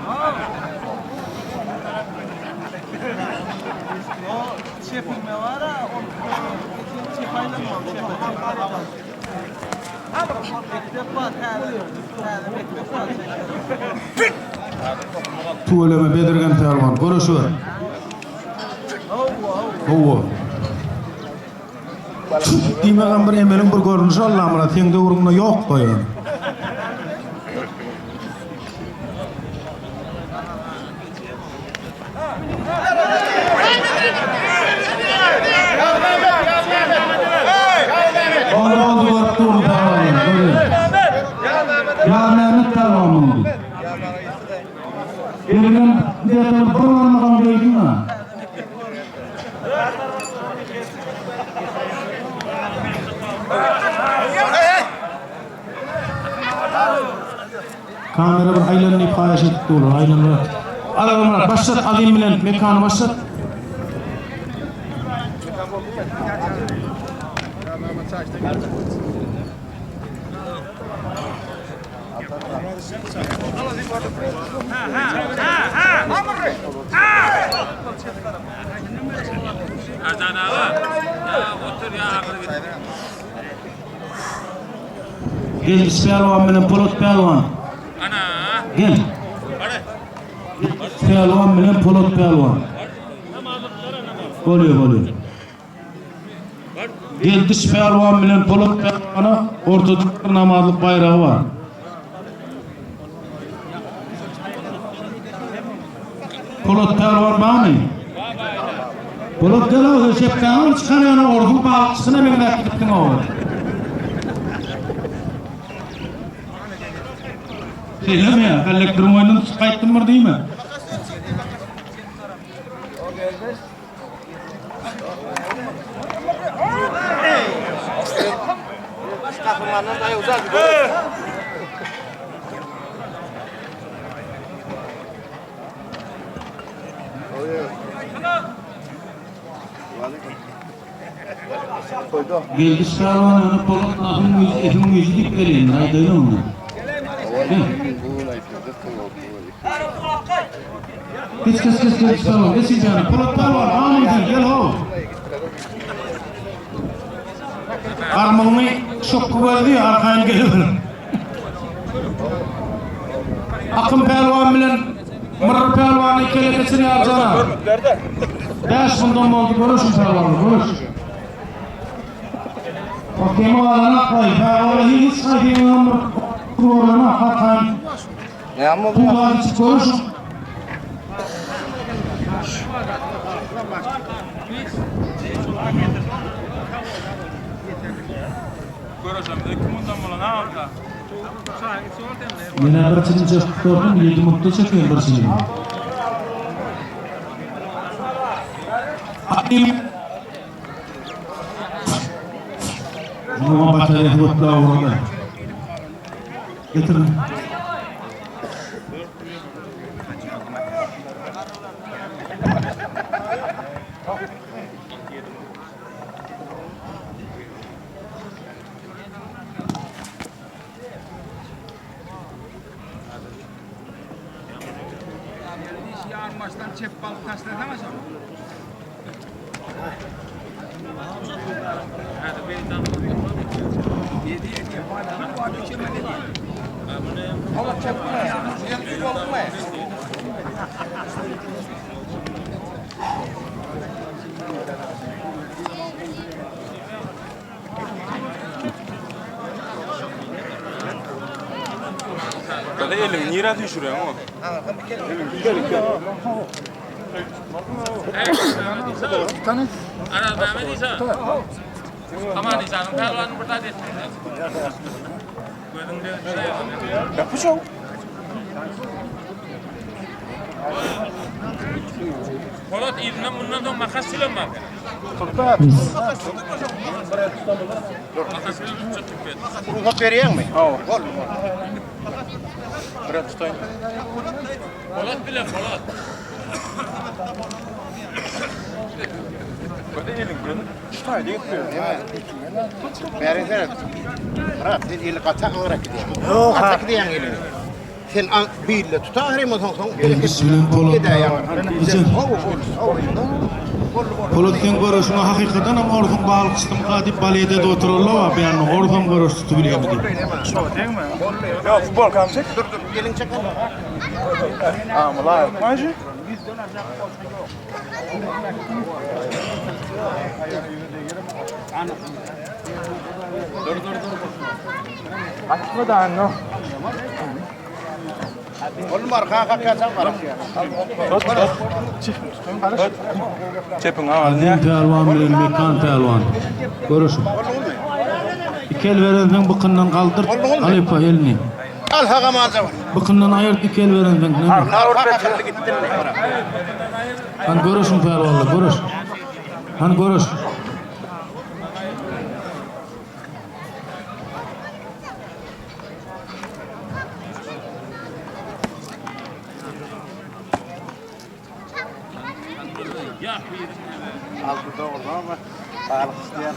Tüweleme Bezirgen Pälwan görüşüber. Hawa. Çüp diýmegem bir emeliň bir görnüşi Allamyrat seň döwrüňde ýok goýan. Oldy oldy görüp durun pälwanlar. Görýän. Ýazmämmet pälwan boldy. Bezirgen diýetel bir barmagam geýdiň ha. Kamera bir aýlan diýip haýyş edip durlar. Aýlanlar. Alalymyrat başlat Azim bilen mekany başlat. Ercan aga. Ya otur ya agyr git. Gel Pälwan bilen Polat Pälwan. Ana. Gel. Pälwan bilen Polat Pälwan. Bolýar bolýar. Geldiş Pälwan bilen Polat Pälwana ortada bir namazlyk baýragy bar. Polat Pälwan barmy? Polat gel o şepkäňi çykarýan orduň balykçysyna meňzäp gitdiň ow. Şeýlemi ýa? Kollektoryň boýundan tutup gaýtdym bir diýme. Geldi Şaban ony Polat ahyň güýji, efiň güýji diýip gelýändir, aýdaýyn onda. Geç, geç, geç, geç Şaban, geç içeri. Polat pälwan, aman sen, gel how. Garmygyňy şokgy gözli, arkaýyn geliber. Akym pälwan bilen Myrry pälwany kele geçirýär jana. Bäş mundan boldy göreşiň pälwanlar göreş. O kemi galana koy pälwanlar hiç haýsynyň bir görlene arkaýyn. Näme boldy? Tuwlar içip göreşiň. Göreşemde 2 mundan bolan alta. Menä bir çilim çekip gördüm, 7 mutda çekýän bir çilimi. Muňa batareýasy götläp ugrady. Getirin. Dada elini nirä düşürýäň o? Araz näme diýse? Aman diýsäniň pälwanyny bir zat etdi. Gözüň degişi. Ýapyş o. Polat yzyndan bundan soň makas bilen bar. Makas bilen tutjak tüpet. Rugsat berýäňmi? Hawa. Bol. Bir tutaýyn. Polat bilen Polat. Dada elin göni şu taýda gitmiyor. Bäri seret. Myrat, sen eli gaty aňyrak gidýäň. Ýok, gaty gidýäň elini. Sen birle tutar hem soň soň Elgiç bilen Polat. Edäýäň. Polat sen göreşiňe hakykatan hem orsuň balykçysymyka diýip balet edip oturarlar wa beýanny orsam göreş tutup bilýärmi diýip. Ýok, futbolkamy çek. Dur dur, gelin çek. Ha, mulaýym. Maýjy. Açma da anno. Oğlum arka kalkarsan var. Çepiň awazy. Azim pälwan bilen Mekan pälwan. Görüşün. Iki el berensoň bykyndan galdyrt. Halypa elini. Al hagam alja. Bykyndan aýyrt iki el berensoň. Näme? Arka kalkarly gittin. Hany görüşün pälwanlar, görüş. Hany görüş. Altı doğru ama balık isteyen.